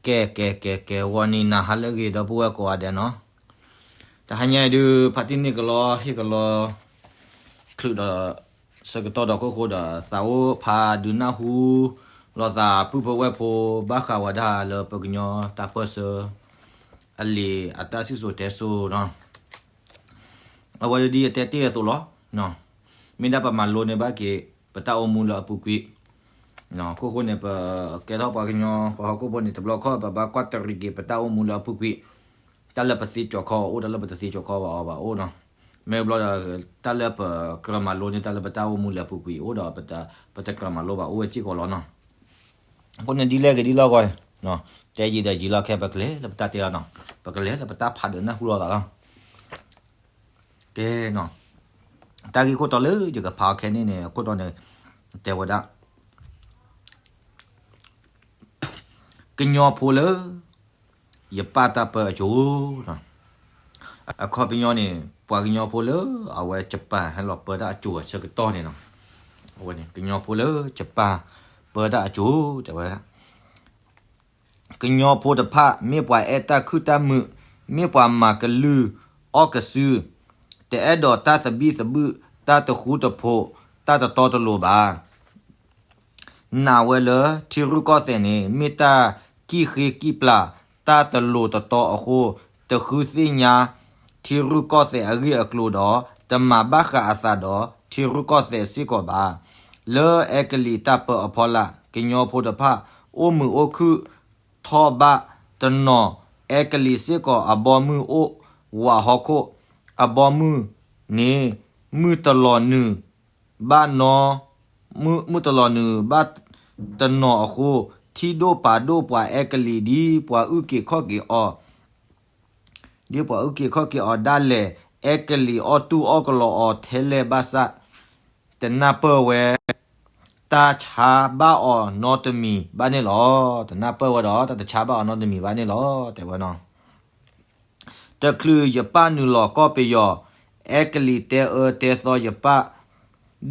ကဲ ကဲ ကဲ ကဲ ဂီၤနံၤနၤဟါလၢအဂ့ၤ ဒီပုၢ်ဝဲၢ်ကိးဂၤဒဲးနီၤ. တဟါညါအံၤဒုး ဖါတံၢ်န့ၢ်ကလီ ဟ့ၣ်ကလီ ချုးဒီး ဆၢကတီၢ်ဒီးခိၣ်ဃိဒီး သးအိၣ်ဖးဒုးနၢ်ဟူ လိာ်သးပုၢ်ဖိဝဲၢ်ဖိ ဘၣ်ဃးဝဲဒၣ်လၢပကညီတၢ်ပၢၢ်ဆၢ အလံာ်အတၢ်စံၣ်စိၤတဲစိၤနီၤ. အဝဲဒ်အတဲတ့ၢ်အသိးလီၤ. မ့ၢ်ဒၣ်ပမၤလိန့ၢ်ဘၣ်က့ၤ ပတၢ်အိၣ်မူလၢအပူၤကွံာ် ခိၣ်ဃိန့ၣ် ပကဲထီၣ်ပှၤကညီ ပှၤဟီၣ်ခိၣ်ဖိန့ၣ် တဘျီခီၣ် ပဘၣ်ကွၢ်တရံးက့ၤ ပတၢ်အိၣ်မူလၢအပူၤကွံာ်, တၢ်လၢပသ့ကၠီၤခီအီၤအိၣ် တၢ်လၢပတသ့ကၠီၤခီဘၣ်အီၤဘၣ်အိၣ်နီၤ. မ့ၢ်ဘျီဒီး တၢ်လၢပကြၢးမၤလိန့ၢ် တၢ်လၢပတၢ်အိၣ်မူလၢအပူၤကွံာ်အိၣ်ဒီး ပတကြၢးမၤလိဘၣ်အိၣ်ဝဲစ့ၢ်ကီးလီၤနီၤ. အဃိန့ၣ်ဒ်လဲၣ်ဂ့ၤဒ်လဲၣ်ဂ့ၤ တဲယံာ်ဒီးယံာ်လီၤ ခဲပကလဲၤလၢပတၢ်တဲလီၤနီၤ, ပကလဲၤလၢပတၢ်ဖးဒုးနၢ်ဟူလိာ်သးလီၤ. ကဲနီၤ, တၢ်ဂ့ၢ်ခိၣ်တီလၢယကဖးအီၤခဲန့ၣ်န့ၣ် အခိၣ်တီန့ၣ် တဲဝဲဒၣ် ကညီဖိလၢ ယပၢ်တၢ်ပၢအစိၤ, အခီပညီန့ၣ် ပှၤကညီဖိလၢအဝဲ ယပၢ်ဟဲလီၤပၢတၢ်အစိၤအဆၢကတီၢ်န့ၣ်လီၤ. အဝဲန့ၣ် ကညီဖိလၢယပၢ်ပၢတၢ်အစိၤ တဲဝဲဒၣ် ကညီဖိတဖၣ် မ့ၢ်ပှၤအဲၣ်တၢ်ခုၣ်တၢ်မုာ်, မ့ၢ်ပှၤမၤကလုၢ်အီၣ်ကစု, တအဲၣ်ဒိးတၢ်သဘံၣ်သဘုၣ်, တၢ်တဃူတဖိး, တၢ်တတီတလိၤဘၣ်. နာ်ဝဲလၢထံရူၢ်ကီၢ်သဲးန့ၣ် မ့ၢ်တၢ်ကံၣ်ဃ့ကံၣ်ပျၢ် တၢ်တလိၤတတီအဃိ, တဃုသ့ၣ်ညါထံရူၢ်ကီၢ်သဲးအဂ့ၢ်အကျိၤဒီး တမၤဘၣ်ဃးအသးဒီးထံရူၢ်ကီၢ်သဲးစ့ၢ်ကီးဘၣ်. လၢအဲကလံးတၢ်ပၢအဖီလာ် ကညီဖိတဖၣ် အိၣ်မုာ်အိၣ်ခုၣ်ထီၣ်ဘၣ်တနီၤ, အဲကလံးစ့ၢ်ကီးအဘီမုၢ်အိၣ်ဝးဟီၣ်ခိၣ်, အဘီမုၢ်န့ၣ် မုၢ်တလီၤနုာ် ဘၣ်နီ မုၢ်တလီၤနုာ်ဘၣ်တနီၤအဃိ, ထံၣ်ဒိၣ်ပာ်ဒိၣ်ပှၤအဲကလံးဒ်ပှၤအုၣ်က့ၤခီၣ်က့ၤအီၤ, ဒ်ပှၤအုၣ်က့ၤခီၣ်က့ၤအီၤဒၣ်လဲာ်, အဲကလံးအီၣ်တူၢ်အီၣ်ကလီအီၤထဲလဲၣ်ဘၣ်ဆၣ်, တနၢ်ပၢၢ်ဝဲ တၢ်ဆါဘၣ်အီၤနီတမံၤဘၣ်န့ၣ်လီၤ. တနၢ်ပၢၢ်ဝဲဒီး တၢ်တဆါဘၣ်အီၤနီတမံၤဘၣ်န့ၣ်လီၤ တဲဝဲနီၤ. တချုးယပၢ်နုာ်လီၤကီၢ်ပယီၤ, အဲကလံးတဲအၢတဲသီယပၢ်,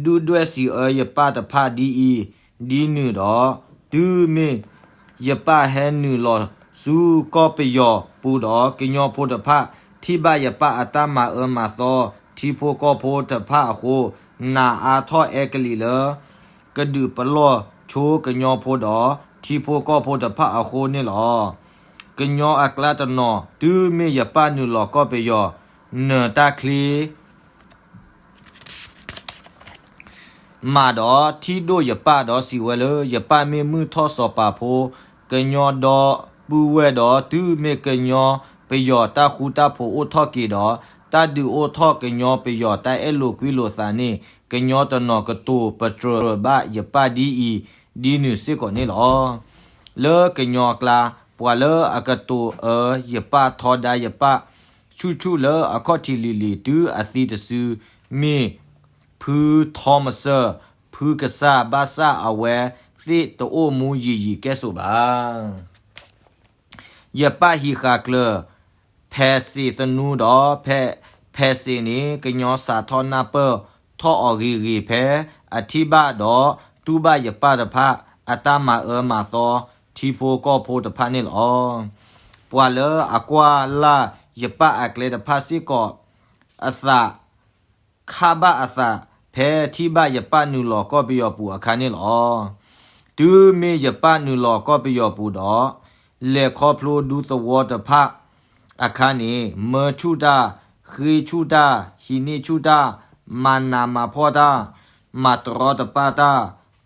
ဒုၣ်ဒွဲၣ်စံးအၢယပၢ်တဖၣ်ဒ်အံၤ, ဒ်နုၤဒီး, တုၤမ့ၢ်ယပၢ်ဟဲနုာ်လီၤဆူကီၢ်ပယီၤပူၤဒီး ကညီဖိတဖၣ် ထံၣ်ဘၣ်ယပၢ်အတၢ်မၤအၢမၤသီ ထံဖိကီၢ်ဖိတဖၣ်အဃိ, နာ်အါထီၣ်အဲကလံးလၢ ကဒုးပလီၢ်ဆိကညီဖိဒီး ထံဖိကီၢ်ဖိတဖၣ်အဃိန့ၣ်လီၤ. ကညီအကျါတနီၤ တုၤမ့ၢ်ယပၢ်နုာ်လီၤကီၢ်ပယီၤ နၢၤတၢ်ချ့ မးဒီး ထံၣ်ဒိၣ်ယပၢ်ဒီးစံးဝဲလၢ ယပၢ်မ့ၢ်မုၢ်ထီၣ်စီၤပၤဖိ ကညီဒီပုၢ်ဝဲၢ်ဒီး တုၤမ့ၢ်ကညီပယီၤတၢ်ဃူတၢ်ဖိးအိၣ်ထီၣ်က့ၤဒီး တၢ်ဒုးအိၣ်ထီၣ်ကညီပယီၤတၢ်အဲၣ်လိာ်ကွံလိာ်သးန့ၣ် ကညီတနီၤကတိၤပတြၢၤဘၣ်ယပၢ်ဒ်အံၤ, ဒ်နုၤစ့ၢ်ကီးန့ၣ်လီၤ. လၢကညီအကျါ ပှၤလၢအကတိၤအၢယပၢ်ထီဒါယပၢ် ဆူၣ်ဆူၣ်လၢအခီၣ်ထံးလံၤလံၤ တုၤအသံတစု မ့ၢ်ဖုထီမစၢၢ် ဖုကစၢ် ဘၣ်ဆၣ်အဝဲသ့ၣ်တအိၣ်မူယံာ်ယံာ်ကဲၣ်ဆိးဘၣ်. ယပၢ်ဟံးဃာ်ကျၢၤ ဖဲးစ့းသနူဒီး ဖဲးစ့းန့ၣ် ကညီစးထီၣ်နၢ်ပၢၢ်ထီၣ်အီၤဂ့ၤဂ့ၤ ဖဲအထံၣ်ဘၣ်ဒီးတူၢ်ဘၣ်ယပၢ်တဖၣ် အတၢ်မၤအၢမၤသီ ထံဖိကီၢ်ဖိတဖၣ်န့ၣ်လီၤ. ပှၤလၢအကွၢ်လၢ်ယပၢ်အကျဲတဖၣ်စ့ၢ်ကီး အသး ခးဘၣ်အသး ဖဲထံၣ်ဘၣ်ယပၢ်နုာ်လီၤကီၢ်ပယီၤပူၤအခါန့ၣ်လီၤ. တုၤမ့ၢ်ယပၢ်နုာ်လီၤကီၢ်ပယီၤပူၤဒီး လဲၤခီဖျိဒူသဝီတဖၣ်အခါန့ၣ် မၢဆူၣ်တၢ်, ဃ့ဆူၣ်တၢ်, ဟံးန့ၢ်ဆူၣ်တၢ်, မၤနးမၤဖှီၣ်တၢ်, မၤတရီတပါတၢ်,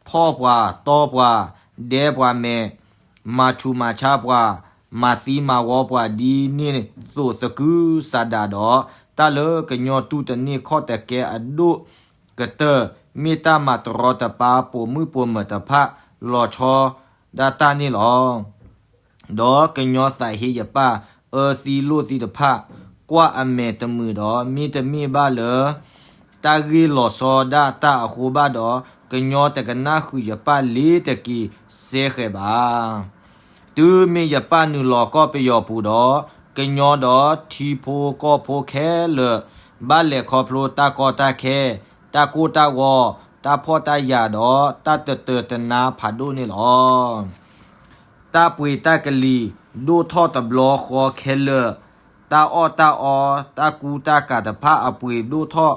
ဖီၣ်ပှၤ, တီပှၤ, ဒဲပှၤမဲာ်, မၤဆူးမၤဆါပှၤ, မၤသံမၤဝီပှၤဒ်န့ၣ်သိးသကုၤဆးဒးဒီး တၢ်လၢကညီတူၢ်တန့ၢ်ခီၣ်တကဲအဒိၣ်ကတၢၢ် မ့ၢ်တၢ်မၤတရီတပါပိာ်မုၣ်ပိာ်မၢၤတဖၣ်လီၤဆီဒၣ်တၢ်န့ၣ်လီၤ. ဒီးကညီသးဟ့ယပၢ်အၢသံလိၣ်သံတဖၣ် ကွၢ်အမဲာ်တမုာ်ဒီး မ့တမ့ၢ်ဘၣ်လၢ တၢ်ဂ့ၢ်လီၤဆီဒၣ်တၢ်အဃိဘၣ်ဒီး ကညီတကနၣ်ဃုာ်ယပၢ်လ့ၤတက့ၤစဲဃဲၤဘၣ်. တုၤမ့ၢ်ယပၢ်နုာ်လီၤကီၢ်ပယီၤပူၤဒီး ကညီဒီးထံဖိကီၢ်ဖိခဲလၢာ် ဘၣ်လဲၤခီဖျိတၢ်ကီတၢ်ခဲ, တၢ်ကိၢ်တၢ်ဂီၤ, တၢ်ဖှီၣ်တၢ်ယာ်ဒီး တၢ်တတၢၤတနါဖးဒိၣ်န့ၣ်လီၤ. တၢ်ပှ့ၤတၢ်ကလံၤဒိၣ်ထီၣ်တဘျီဃီခဲလၢာ်, တၢ်အီၣ်တၢ်အီ တၢ်ကူတၢ်ကၤတဖၣ်အပှ့ၤဒိၣ်ထီၣ်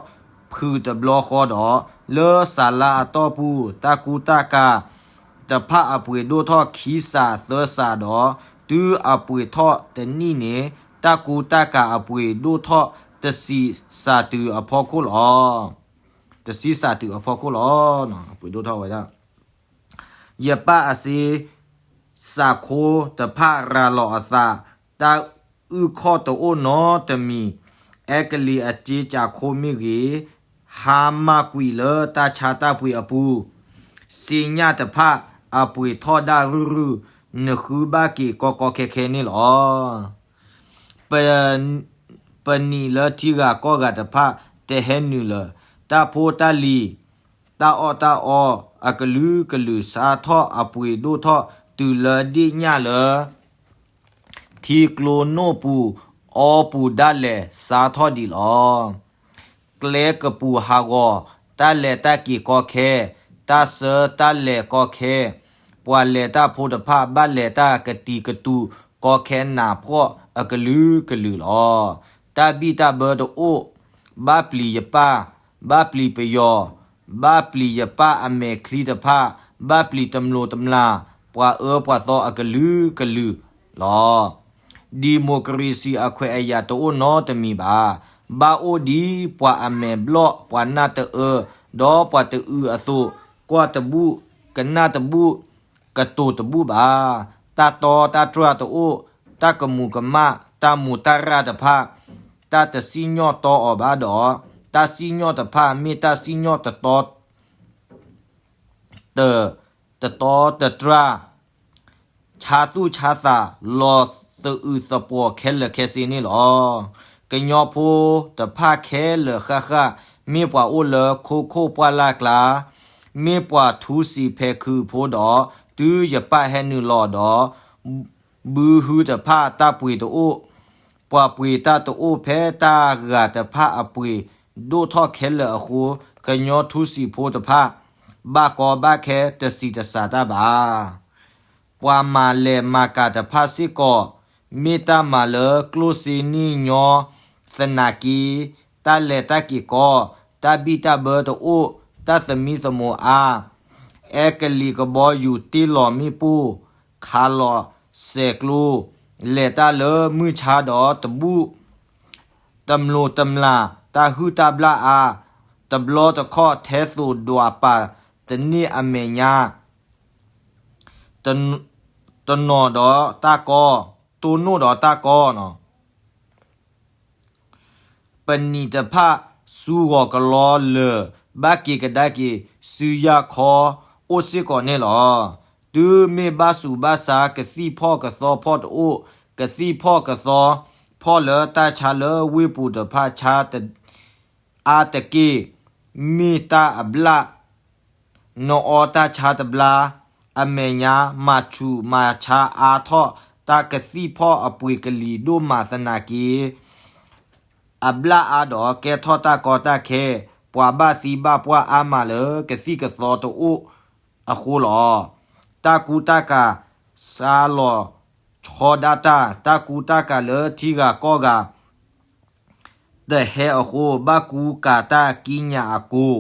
ဖုးတဘျီဃီဒီး, လၢစၤလါအတီၢ်ပူၤ တၢ်ကူတၢ်ကၤတဖၣ်အပှ့ၤဒိၣ်ထီၣ်ခံစးသၢစးဒီး, တုၤအပှ့ၤထီၣ်တနံၣ်န့ၣ် တၢ်ကူတၢ်ကၤအပှ့ၤဒိၣ်ထီၣ်တဆံးစးတုၤအဖီခိၣ်လီၤ. တဆံးစးတုၤအဖီခိၣ်လီၤ. အပှ့ၤဒိၣ်ထီၣ်ဝဲဒၣ် ယပၣ်အစ့ စးခိတဖၣ်ရၤလီၤအသး, တၢ်အုၣ်ခီၣ်တအိၣ်နီတမံၤ, အဲကလံးအစ့စးခိမ့ၢ်ဂ့ၤ, ဟါမၢ်ကွံာ်လၢတၢ်ဆါတၢ်ပှ့ၤအပူၤ, စ့ညၣ်တဖၣ်အပှ့ၤထီၣ်ဒၣ်ရုၢ်ရုၢ်, နဃုဘၣ်က့ၤကီကီခဲခဲန့ၣ်လီၤ. ပ ပနံာ်လၢထံဂၤကီၢ်ဂၤတဖၣ်တဟဲနုာ်လၢၤ, တၢ်ဖိတၢ်လံၤ တၢ်အီၣ်တၢ်အီအကလုာ်ကလုာ် စးထီၣ်အပှ့ၤဒိၣ်ထီၣ်တုၤလၢဒ့ၣ်ညၣ်လၢ ထံကျိနိၣ်ပူၤအီပူၤဒၣ်လဲာ်စးထီၣ်ဒံးလီၤ. ကျဲကပူၤဟးဂီၤ, တၢ်လဲၤတၢ်က့ၤကီခဲ, တၢ်ဆၢတၢ်လဲၤကီခဲ, ပှၤလဲၤတၢ်ဖိတဖၣ်ဘၣ်လဲၤတၢ်ကတံၤကတူးကီခဲနးဖှီၣ်အကလုာ်ကလုာ်လီၤ. တၢ်ဘံၣ်တၢ်ဘၢတအိၣ်, ဘၣ်ပျံၤယပၣ်, ဘၣ်ပျံၤပယီၤ, ဘၣ်ပျံၤယပၣ်အမဲာ်ချံတဖၣ်, ဘၣ်ပျံၤတမျိးတမျာ်, ပှၤအၢပှၤသီအကလုာ်ကလုာ်လီၤ. ဒံၣ်မိၣ်ကရ့စံၣ်အခွဲးအယာ်တအိၣ်နီတမံၤဘၣ်. ဘၣ်အိၣ်ဒံးပှၤအမဲာ်ဘျီၣ်, ပှၤနၢ်တအၢ, ဒီးပှၤတအုးအသိး, ကွၢ်တဘူၣ်, ကနၣ်တဘူၣ်, ကတိၤတဘူၣ်ဘၣ်. တၢ်တီတၢ်တြၢ်တအိၣ်, တၢ်ကမူၤကမၣ်, တၢ်မူးတၢ်ရၢ်တဖၣ်, တၢ်တစံၣ်ညီၣ်တီအီၤဘၣ်ဒီး, တၢ်စံၣ်ညီၣ်တဖၣ်မ့ၢ်တၢ်စံၣ်ညီၣ်တတီ တ တတီတတြၢ်, ဆါသူၣ်ဆါသးလီၤသအုးသပှီၤခဲလၢာ်ခဲဆ့န့ၣ်လီၤ. ကညီဖိတဖၣ်ခဲလၢာ်ဃၣ်ဃၣ်, မ့ၢ်ပှၤအိၣ်လၢခိခိၣ်ပှၢ်လၢ်ကျါ, မ့ၢ်ပှၤထူစံာ်ဖဲးခုးဖိဒီး, တုၤယပၣ်ဟဲနုာ်လီၤဒီး ဘုဟုတဖၣ်တၢ်ပှ့ၤတအိၣ်, ပှၤပှ့ၤတၢ်တအိၣ်ဖဲတၢ်ဂၤတဖၣ်အပှ့ၤဒိၣ်ထီၣ်ခဲလၢာ်အဃိ, ကညီထူစံာ်ဖိတဖၣ် ဘၣ်ကီဘၣ်ခဲတဆံးတစှၤတၢ်ဘၣ်. ပှၤမၤလဲၤမၤကၤတဖၣ်စ့ၢ်ကီး, မ့ၢ်တၢ်မၤလၢကျိၣ်စ့န့ၢ်ညီ, သနာ်က့ တၢ်လဲၤတၢ်က့ၤကီ, တၢ်ဘံၣ်တၢ်ဘၢတအိၣ်, တၢ်သမံသမိးအါ, အဲကလံးကဘီယူၤတ့ၢ်လီၤမ့ၣ်ပိၢ်, ခးလီၤစဲးကျိ, လဲၤတၢ်လၢမုၢ်ဆါဒီးတဘူၣ်, တမျိးတမျာ်, တၢ်ဟုၣ်တၢ်ဘျၣ်အါ, တဘျီတခီၣ်ထဲသိးဒွးပာ်တန့ၢ်အမဲာ်ညါ, တနီၤဒီးတၢ်ကီ, တိၢ်နီၣ်ဒီးတၢ်ကီနီၤ. ပနံာ်တဖၣ်စူၤဂီၤကလီလၢာ်, ဘၣ်က့ၤကဒါက့ၤစုယၢ်ခီအိၣ်စ့ၢ်ကီးန့ၣ်လီၤ. တုၤမ့ၢ်ဘၣ်ဆူးဘၣ်ဆါ ကသံၣ်ဖီၣ်ကသီဖီၣ်တအိၣ်, ကသံၣ်ဖီၣ်ကသီဖီၣ်လၢတၢ်ဆါလၢဝ့ၢ်ပူၤတဖၣ်ဆါ အါတက့ၢ်, မ့ၢ်တၢ်အဘျၣ်, နအီတၢ်ဆါတဘျါ, အမဲာ်ညါမၤဆူးမၤဆါအါထီၣ်, တၢ်ကသံၣ်ဖီၣ်အပှ့ၤကလံၤဒိၣ်မးသနာ်က့ အဘျၣ်အါဒီးကဲထီၣ်တၢ်ကီတၢ်ခဲ, ပှၤဘၣ်သံဘၣ်ပှၢ်အါမးလၢကသံၣ်ကသီတအိၣ်အဃိလီၤ. တၢ်ကူတၢ်ကၤစးလီၤဆီဒၣ်တၢ်, တၢ်ကူတၢ်ကၤလၢထံဂၤကီၢ်ဂၤ တဟဲအဃိ ဘၣ်ကူကၤတၢ်ကံးညာ်အကိၢ်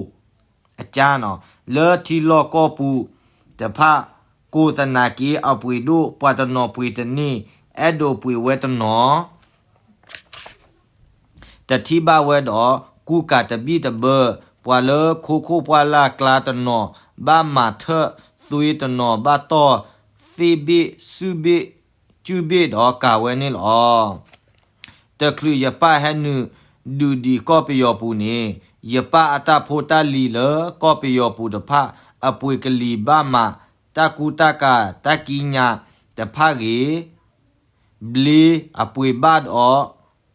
အကၢ်နီၤ, လၢထံလီၢ်ကီၢ်ပူၤတဖၣ် ကိၢ်သနာ်က့အပှ့ၤဒိၣ်, ပှၤတနီၤပှ့ၤတန့ၢ်, အဲၣ်ဒိးပှ့ၤဝဲတနီၤ တထံၣ်ဘၣ်ဝဲဒီး ကူကၤတဘံၣ်တဘၢ, ပှၤလၢခိခိၣ်ပှၢ်လၢ်ကျါတနီၤ ဘၣ်မၤထၢၣ်သွ့တနီၤ ဘၣ်တီၢ်သ့ၣ်ဘ့ၣ်စုၣ်ဘ့ၣ်စုၣ်ဘ့ၣ်ဒီးကၤဝဲန့ၣ်လီၤ. တချုးယပၢ်ဟဲနုာ်ဒုးဒံးကီၢ်ပယီၤပူၤန့ၣ်, ယပၢ်အတၢ်ဖိတၢ်လံၤလၢကီၢ်ပယီၤပူၤတဖၣ် အပှ့ၤကလံၤဘၣ်မး တၢ်ကူတၢ်ကၤတၢ်ကံးညာ်တဖၣ်ဂ့ၤ ဘျ့အပှ့ၤဘၣ်ဒီး,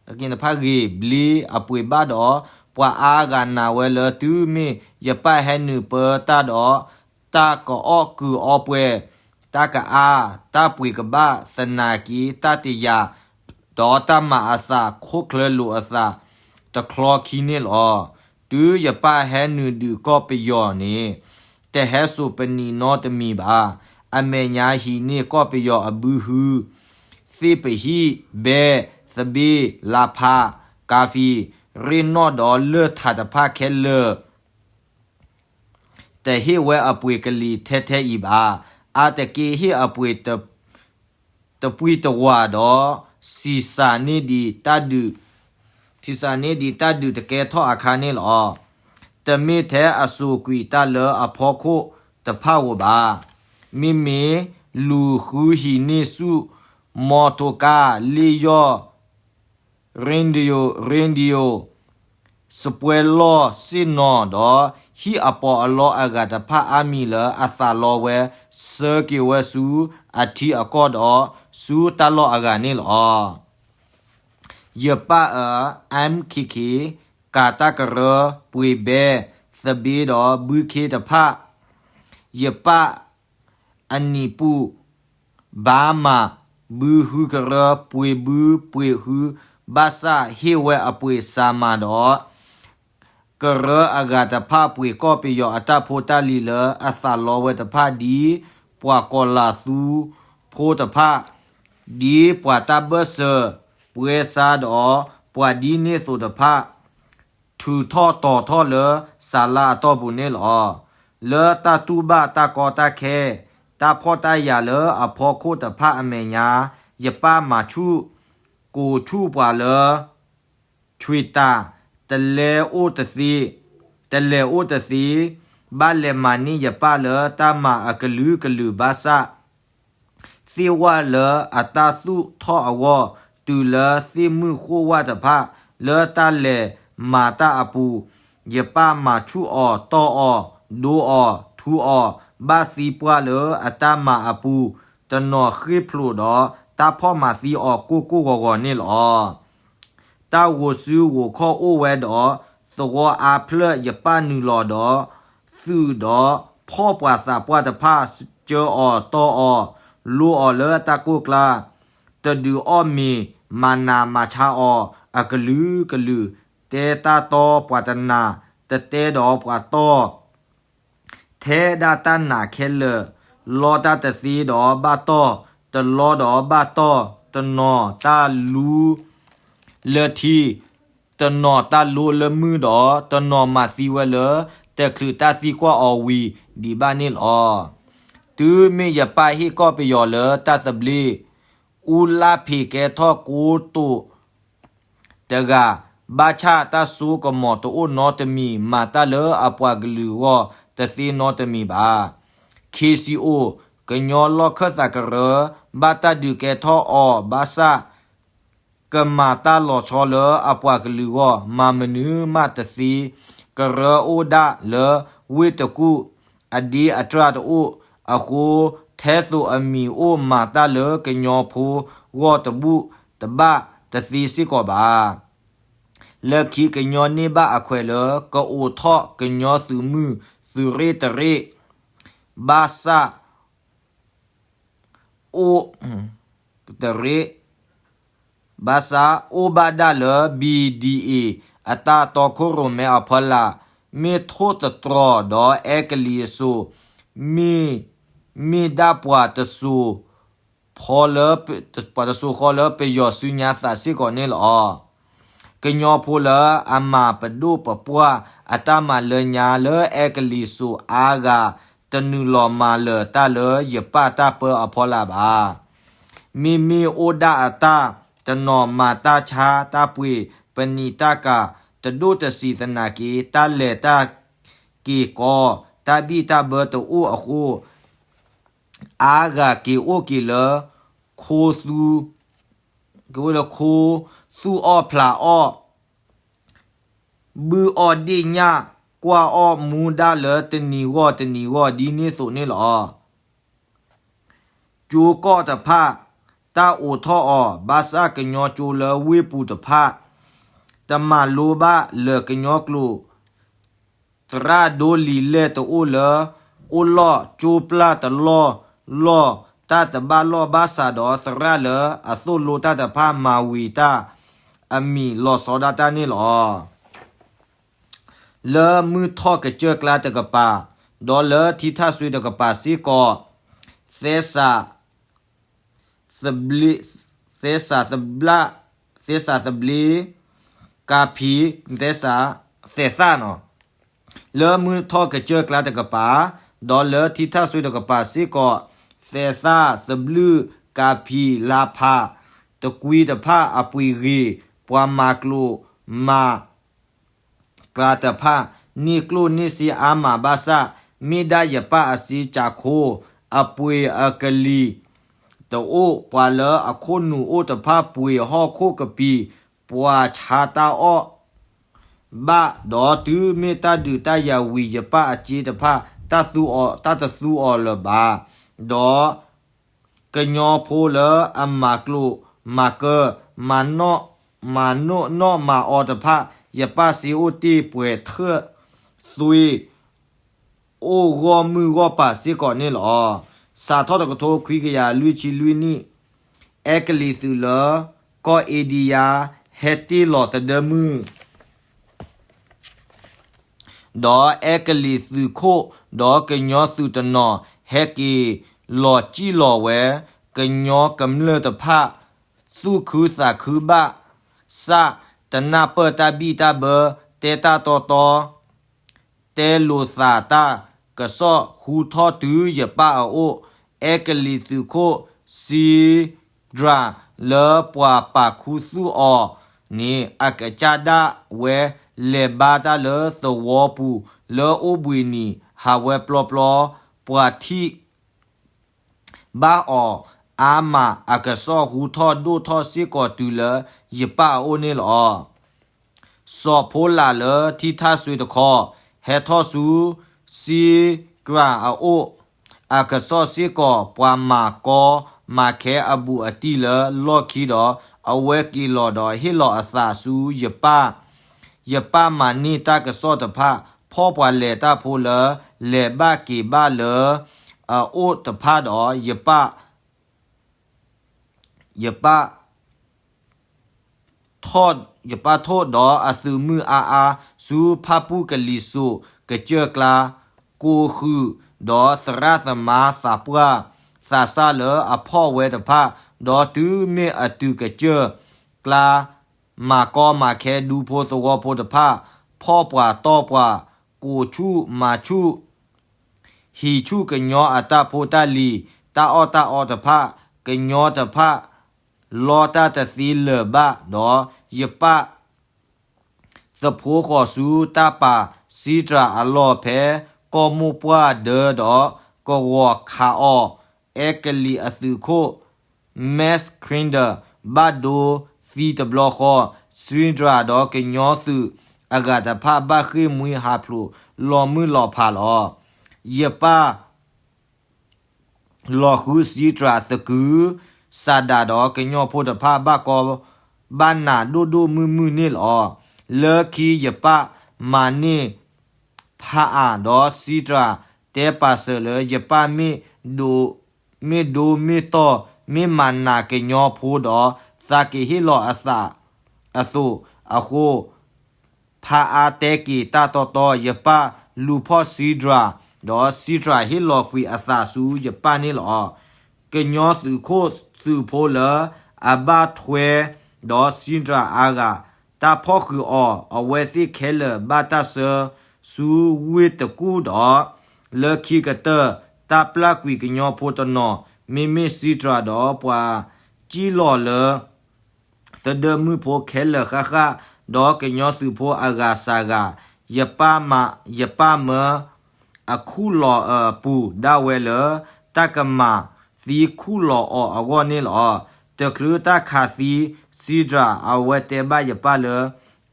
တၢ်ကံးတဖၣ်ဂ့ၤ ဘျ့အပှ့ၤဘၣ်ဒီး, ပှၤအါဂၤနာ်ဝဲလၢတုၤမ့ၢ်ယပၢ်ဟဲနုာ်ပၢတၢ်ဒီး, တၢ်ကအီၣ်ကုာ်အီပှဲၤ, တၢ်ကအါ, တၢ်ပှ့ၤကဘၣ်သနာ်က့ တၢ်တယာ်, ဒီးတၢ်မၤအသးခိၣ်ချၢလိာ်အသးတချီခံန့ၣ်လီၤ. တုၤယပၢ်ဟဲနုာ်ဒုးကီၢ်ပယီၤန့ၣ်, တဟဲစိာ်ပနံာ်နီတမံၤဘၣ်. အမဲာ်ညါဟံးန့ၢ်ကီၢ်ပယီၤအဘုဟု, သ့ၣ်ပဟံၣ်, ဘဲ, သဘ့ၣ်, လါဖး, ကါဖံ, ရ့ၣ်နီၣ်ဒီးလၢၢ်ထးတဖၣ်ခဲလၢာ် တဟ့ၣ်ဝဲအပှ့ၤကလံၤထဲထဲအံၤဘၣ်. အါတက့ၢ်ဟ့ၣ်အပှ့ၤတပှံတဝၤဒီး ဆံးစၢ်န့ၢ်ဒံးတၢ်ဒုး, ဆံးစၢ်န့ၢ်ဒံးတၢ်ဒုးတကဲထီၣ်အခါန့ၣ်လီၤ. တမ့ၢ်ထဲအစိာ်ကွံာ်တၢ်လၢအဖီခိၣ်တဖၣ်ဧိၤဘၣ်. မ့မ့ၢ်လူၤဃုဟံးန့ၢ်ဆူၣ် မီထိကါ, လ့ၣ်ယီၢ် radio, radio, စပွဲလီၢ်စ့ၣ်နီၤဒီး ဟံၣ်အပီးအလီအဂၤတဖၣ်အါမံၤလၢအသးလီဝဲ ဆှၢက့ၤဝဲဆူအထံအကီၢ်ဒီး ဆူတၢ်လီၢ်အဂၤန့ၣ်လီၤ. ယပၣ်အၢ M K K ကၤတၢ်ကရၢ ပှ့ၤဘဲ သဘ့ဒီးဘုခ့တဖၣ်, ယပၣ် အနံၣ်ပူၤ ဘါမၤ ဘုဟုကရၢ ပှ့ၤဘုပှ့ၤဟု ဘၣ်ဆၣ်ဟ့ၣ်ဝဲအပှ့ၤစှၤမၤဒီး ကရၢအဂၤတဖၣ် ပှ့ၤကီၢ်ပယီၤအတၢ်ဖိတၢ်လံၤလၢအသးလီဝဲတဖၣ် ဒ်ပှၤကီၤလၤသူဖိတဖၣ်, ဒ်ပှၤတၢ်ဘၢၣ်စၢၤ ပှဲၤဆါဒီး ပှၤဒ်န့ၣ်သိးတဖၣ် ထုးထီၣ်တီၤထီၣ်လၢစးလါအတီၢ်ပူၤန့ၣ်လီၤ. လၢတၢ်တူၢ်ဘၣ်တၢ်ကီတၢ်ခဲ တၢ်ဖှီၣ်တၢ်ယာ်လၢအဖီခိၣ်တဖၣ်အမဲာ်ညါ, ယပၣ်မၤဆူၣ် ကိးဆူၣ်ပှၤလၢ ထွံၣ်တၢ် တလဲၤအိၣ်တသ့, တလဲၤအိၣ်တသ့, ဘၣ်လဲၤမၤန့ၢ်ယပၣ်လၢတၢ်မၤအကလုာ်ကလုာ်ဘၣ်ဆၣ် သ့ၣ်ဝၣ်လၢအတၢ်သူၣ်ထီၣ်အဂီၢ် တုၤလၢသ့ၣ်မုၣ်ဃိၣ်ဝၣ်တဖၣ် လၢတၢ်လဲၤမၤတၢ်အပူၤ, ယပၣ်မၤဆူၣ်အီၤ တီၢ်အီၤ ဒိအီၤ ထူအီၤ, ဘၣ်သံပှၢ်လၢအတၢ်မၤအပူၤ, တနီၤဃ့ၢ်ဖျိးဒီး တၢ်ဖီၣ်မၤသံအီၤကိၢ်ကိၢ်ဂီၤဂီၤန့ၣ်လီၤ. တၢ်ဂိၤစုဂိၤခီၣ်အိၣ်ဝဲဒီး သဝီအါဖျၢၣ် ယပၣ်နုာ်လီၤဒီး သုးဒီးဖီၣ်ပှၤသးပှၢ်တဖၣ် စၢအီၤ တီၢ်အီၤ လိအီၤလၢတၢ်ကိၢ်ကျါ, တဒုးအီၣ်မ့ၤ မၤနးမၤဆါအီၤ အကလုာ်ကလုာ်, တဲတၢ်တီပှၤတနး တတဲဒီးပှၤတီၢ် ထဲဒၣ်တၢ်နာ်ခဲလၢာ်, လီတၢ်တသ့ဒီးဘၣ်တီၢ်, တလီဒီးဘၣ်တီၢ်, တနီၤတၢ်လူလၢထံ, တနီၤတၢ်လိလၢမုၢ်ဒီး တနီၤမၤသံဝဲလၢ တချုးတၢ်သံကွၢ်အီၤဝံၤဒံးဘၣ်န့ၣ်လီၤ. တုၤမ့ၢ်ယပၣ်ဟ့ၣ်ကီၢ်ပယီၤလၢတၢ်သဘျ့ အူလါဖ့းကဲထီၣ်ကိတိာ် တဂၤ, ဘၣ်ဆၣ်တၢ်စိကမီၤတအိၣ်နီတမံၤ, မၤတၢ်လၢအပှၤကလုာ်အဂီၢ်တသ့နီတမံၤဘၣ်. K C O ကညီလီၢ်ခၢၣ်သးကရၢ ဘၣ်တၢ်ဒုးကဲထီၣ်အီၤဘၣ်ဆၣ် ကမၤတၢ်လီၤဆီလၢအပှၤကလုာ်အဂီၢ် မၤမနုၤမးတသ့, ကရၢအိၣ်ဒၣ်လၢဝ့ၢ်တကူၣ် အဒ့အတြၢ်တအိၣ်အဃိ, ထဲသိးအမံၤအိၣ်မၤတၢ်လၢကညီဖိဂီၢ်တဘူၣ်တဘၣ်တသ့စ့ၢ်ကီးဘၣ်. လၢခံကညီန့ၢ်ဘၣ်အခွဲးလၢ ကအိးထီၣ်ကညီသုးမုၢ်သုးရ့ၣ်တရ့ၣ်, ဘၣ်ဆၣ် အိၣ် တရ့ၣ်, ဘၣ်ဆၣ်အိၣ်ဘၣ်ဒၣ်လၢ B D A အတၢ်တီခိၣ်ရိၣ်မဲအဖီလာ်, မ့ၢ်ထိၣ်သတြီၤဒီးအဲကလံးအစိၤ, မ့ၢ် မ့ၢ်ဒၣ်ပှၤတစိၤ ဖီလၢ ပှၤတစိၤဃီလၢပယီၤစုညါသးစ့ၢ်ကီးန့ၣ်လီၤ. ကညီဖိလၢအမၤပဒိၣ်ပပှၢ်အတၢ်မၤလၢညါလၢအဲကလံးစိၤအါဂၤ တနုာ်လီၤမၤလၢာ်တၢ်လၢယပၣ်တၢ်ပၢအဖီလာ်ဘၣ်. မ့မ့ၢ်အိၣ်ဒၣ်အတၢ် တနီၤမၤတၢ်ဆါတၢ်ပှ့ၤ ပနံာ်တၢ်ကၤ တဒိၣ်တဆံးသနာ်က့ တၢ်လဲၤတၢ်က့ၤကီ တၢ်ဘံၣ်တၢ်ဘၢတအိၣ်အဃိ အါဂၤက့ၤအိၣ်က့ၤလၢ ခိသူ ကဝဲလၢခိ သူၣ်အီၣ်ဖျးအီၣ် ဘုၣ်အီၣ်ဒ့ၣ်ညၣ် ကွၢ်အီၣ်မူဒါလၢတနံၤဂီၢ်တနံၤဂီၢ်ဒ်န့ၣ်သိးန့ၣ်လီၤ. ကၠိကီၢ်တဖၣ် တၢ်အိးထီၣ်အီၤ ဘၣ်ဆၣ်ကညီကၠိလၢဝ့ၢ်ပူၤတဖၣ် တမၤလိဘၣ်လၢာ်ကညီကျိာ် သရၣ်ဒိလံၤလဲၢ်တအိၣ်လၢ အိၣ်လီၢ်ကၠိပျၢ်တလီၢ်လီၢ် တၢ်တဘၣ်လီၢ်ဘၣ်စးဒီး သရၣ်လၢအသိၣ်လိတၢ်တဖၣ်မၤဝံၤတၢ် အမံၤလီၤဆီဒၣ်တၢ်န့ၣ်လီၤ. လၢမုၢ်ထီၣ်ကစၢၢ်ကျါတကပၤ ဒီးလၢထံထၣ်စွ့တကပၤစ့ၢ်ကီး, သဲစး သဘျ့ သဲစးသဘျ့ သဲစးသဘျ့ ကါဖံ သဲစး သဲးသၣ်နီၤ လၢမုၢ်ထီၣ်ကစၢၢ်ကျါတကပၤ, ဒီးလၢထံထၣ်စွ့တကပၤစ့ၢ်ကီး, သဲးသၣ်သဘျ့ ကါဖံ လါဖး တကွံတဖၣ်အပှ့ၤဂ့ၤ, ပှၤမၤကျိာ်မၤ ကျါတဖၣ် န့ၢ်ကျိၣ်န့ၢ်စ့အါမးဘၣ်ဆၣ်, မ့ၢ်ဒၣ်ယပၣ်အစ့ကၠးခိၣ် အပှ့ၤအကလံၤတအိၣ်, ပှၤလၢအခိၣ်နူာ်အိၣ်တဖၣ်ပှ့ၤဟီၣ်ခိၣ်ကပံာ်, ပှၤဆါတၢ်အီၣ်ဘၣ်, ဒီးတုၤမ့ၢ်တၢ်ဒုးတၢ်ယၤဝံၤ ယပၣ်အစ့တဖၣ် တၢ်သူအီၤ တၢ်တသူအီၤလၢၤဘၣ်, ဒီး ကညီဖိလၢအမၤကျိာ်မၤကၢ, မၤနီၣ်နီၣ်မၤအီတဖၣ်, ယပၣ်စ့အိၣ်တ့ၢ်ပှဲၤထၢၣ်သွံ, အိၣ်ဂီၢ်မုၢ်ဂီၢ်ပၤစ့ၢ်ကီးန့ၣ်လီၤ. စးထီၣ်တကထိခွံကယၤလွံၢ်ဆံလွံၢ်နံၣ်, အဲကလံးသုးလၢ ကီၢ်အ့ဒံယါ ဟဲတ့ၢ်လီၤသဒၢမုၢ် ဒီးအဲကလံးသုးခိၣ် ဒီးကညီသုးတနီၤ ဟဲက့ၤလီၤစံၣ်လီၤဝဲ, ကညီကမျၢၢ်တဖၣ် သူၣ်ခုသးခုဘၣ်ဆၣ်, တနၢ်ပၢၢ်တၢ်ဘံၣ်တၢ်ဘၢ, တဲတၢ်တီတီ တဲလိာ်သးတၢ်ကစီၣ်ဟူထီၣ်တုၤယပၣ်အအိၣ်, အဲကလံးသုးခိၣ် စံဒြး လၢပှၤပာ်ခူသူၣ်အီၤန့ၣ် အကစၢ်ဒၣ်ဝဲ လဲၤဘါတၢ်လၢသဝီပူၤ လၢအိၣ်ဘှံးနံၤ ဟးဝဲပျီပျီ, ပှၤထံၣ် ဘၣ်အီၤအါမး အကစီၣ်ဟူထီၣ်ဒိၣ်ထီၣ်စ့ၢ်ကီးတုၤလၢယပၣ်အအိၣ်န့ၣ်လီၤ. စီၤဖိလးလၢထံထၣ်စွ့တခီ, ဟဲထီၣ်ဆူ စံကြၢ်အအိၣ်, အကစီၣ်စ့ၢ်ကီး ပှၤမၤကီမၤခဲအဘူးအတံၢ်လၢလီၢ်ခံဒီး အဝဲက့ၤလီၤဒီးဟ့ၣ်လီၤအသးဆူယပၣ်, ယပၣ်မၤန့ၢ်တၢ်ကစီၣ်တဖၣ် ဖီၣ်ပှၤလဲၤတၢ်ဖိလၢ လဲၤဘၣ်က့ၤဘၣ်လၢ အအိၣ်တဖၣ်ဒီး ယပၣ် ယပၣ် ထီၣ် ယပၣ်ထိၣ်ဒီးအသုးမုၢ်အါအါ ဆူဖၣ်ပူၣ်ကလံၤစိးကစၢၢ်ကျါ ကိးဃုာ်ဒီးသရၣ်သမါသးပှၢ်သးစၢ်လၢအဖီၣ်ဝဲတဖၣ်, ဒီးတုၤမ့ၢ်အတုၤကစၢၢ်ကျါ မၤကီမၤခဲဒူဖိသဝီဖိတဖၣ် ဖီၣ်ပှၤတီၢ်ပှၤ ကိးဆူၣ်မၤဆူၣ် ဟံးဆူၣ်ကညီအတၢ်ဖိတၢ်လံၤ တၢ်အီၣ်တၢ်အီတဖၣ်, ကညီတဖၣ် လီတၢ်တသ့လၢၤဘၣ်ဒီး ယပၣ် သဖှိဃီၤဆူတၢ်ပာ်စံတြၢ်အလီၢ်ဖဲ ကီၢ်မိၢ်ပှၢ်ဒၢဒီး ကဝီၤခးအီၤ အဲကလံးအသုးခိၣ် Max Crinder ဘၣ်ဒိသံတဘျီဃီ, စံတြၢ်ဒီးကညီသုးအဂၤတဖၣ် ဘၣ်ဃ့ၢ်မှံဟးဖျိးလီၤမုၢ်လီၤဖးလီၤ. ယပၣ် လီၤဃုစံတြၢ်သကုၤဆးဒးဒီးကညီဖိတဖၣ် ဘၣ်ကီဘၣ်နးဒိၣ်ဒိၣ်မုၢ်မုၢ်န့ၣ်လီၤ. လၢခံယပၣ်မၤန့ၢ်ဖးအါဒီး စံတြၢ်တဲပာ်စၢၤလၢ ယပၣ်မ့ၢ်ဒိး မ့ၢ်ဒိမ့ၢ်တီၢ် မ့ၢ်မၤနးကညီဖိဒီး သးက့ၤဟ့ၣ်လီၤအသးအသိးအဃိ ဖးအါတဲက့ၤတၢ်တီတီ ယပၣ်လူၤဖီၣ်စံတြၢ်, ဒီးစံတြၢ်ဟ့ၣ်လီၤကွံာ်အသးဆူယပၣ်န့ၣ်လီၤ. ကညီသုးခိၣ်သုးဖိလၢအဘၣ်ထွဲဒီးစံတြၢ်အါဂၤ တၢ်ဖီၣ်ဃုာ်အီၤ, အဝဲသ့ၣ်ခဲလၢာ်ဘၣ်တၢ်ဆှၢဆူဝ့ၢ်တကူၣ်ဒီး လၢခံကတၢၢ် တၢ်ပျၢ်ကွံာ်ကညီဖိတနီၤ မ့မ့ၢ်စံတြၢ်ဒီးပှၤစံၣ်လီၤလၢ သဒၢမုၣ်ဖိခဲလၢာ်ဃၣ်ဃၣ် ဒီးကညီသုးဖိအဂၤစှၤဂၤ, ယပၣ်မၢ အခုၣ်လီၤအပူၤဒၣ်ဝဲလၢ တၢ်ကမၤသံခူၣ်လီၤအီၤအဂီၢ်န့ၣ်လီၤ. တချုးတၢ်ခးသံစံတြၢ် အဝဲတဲဘၣ်ယပၣ်လၢ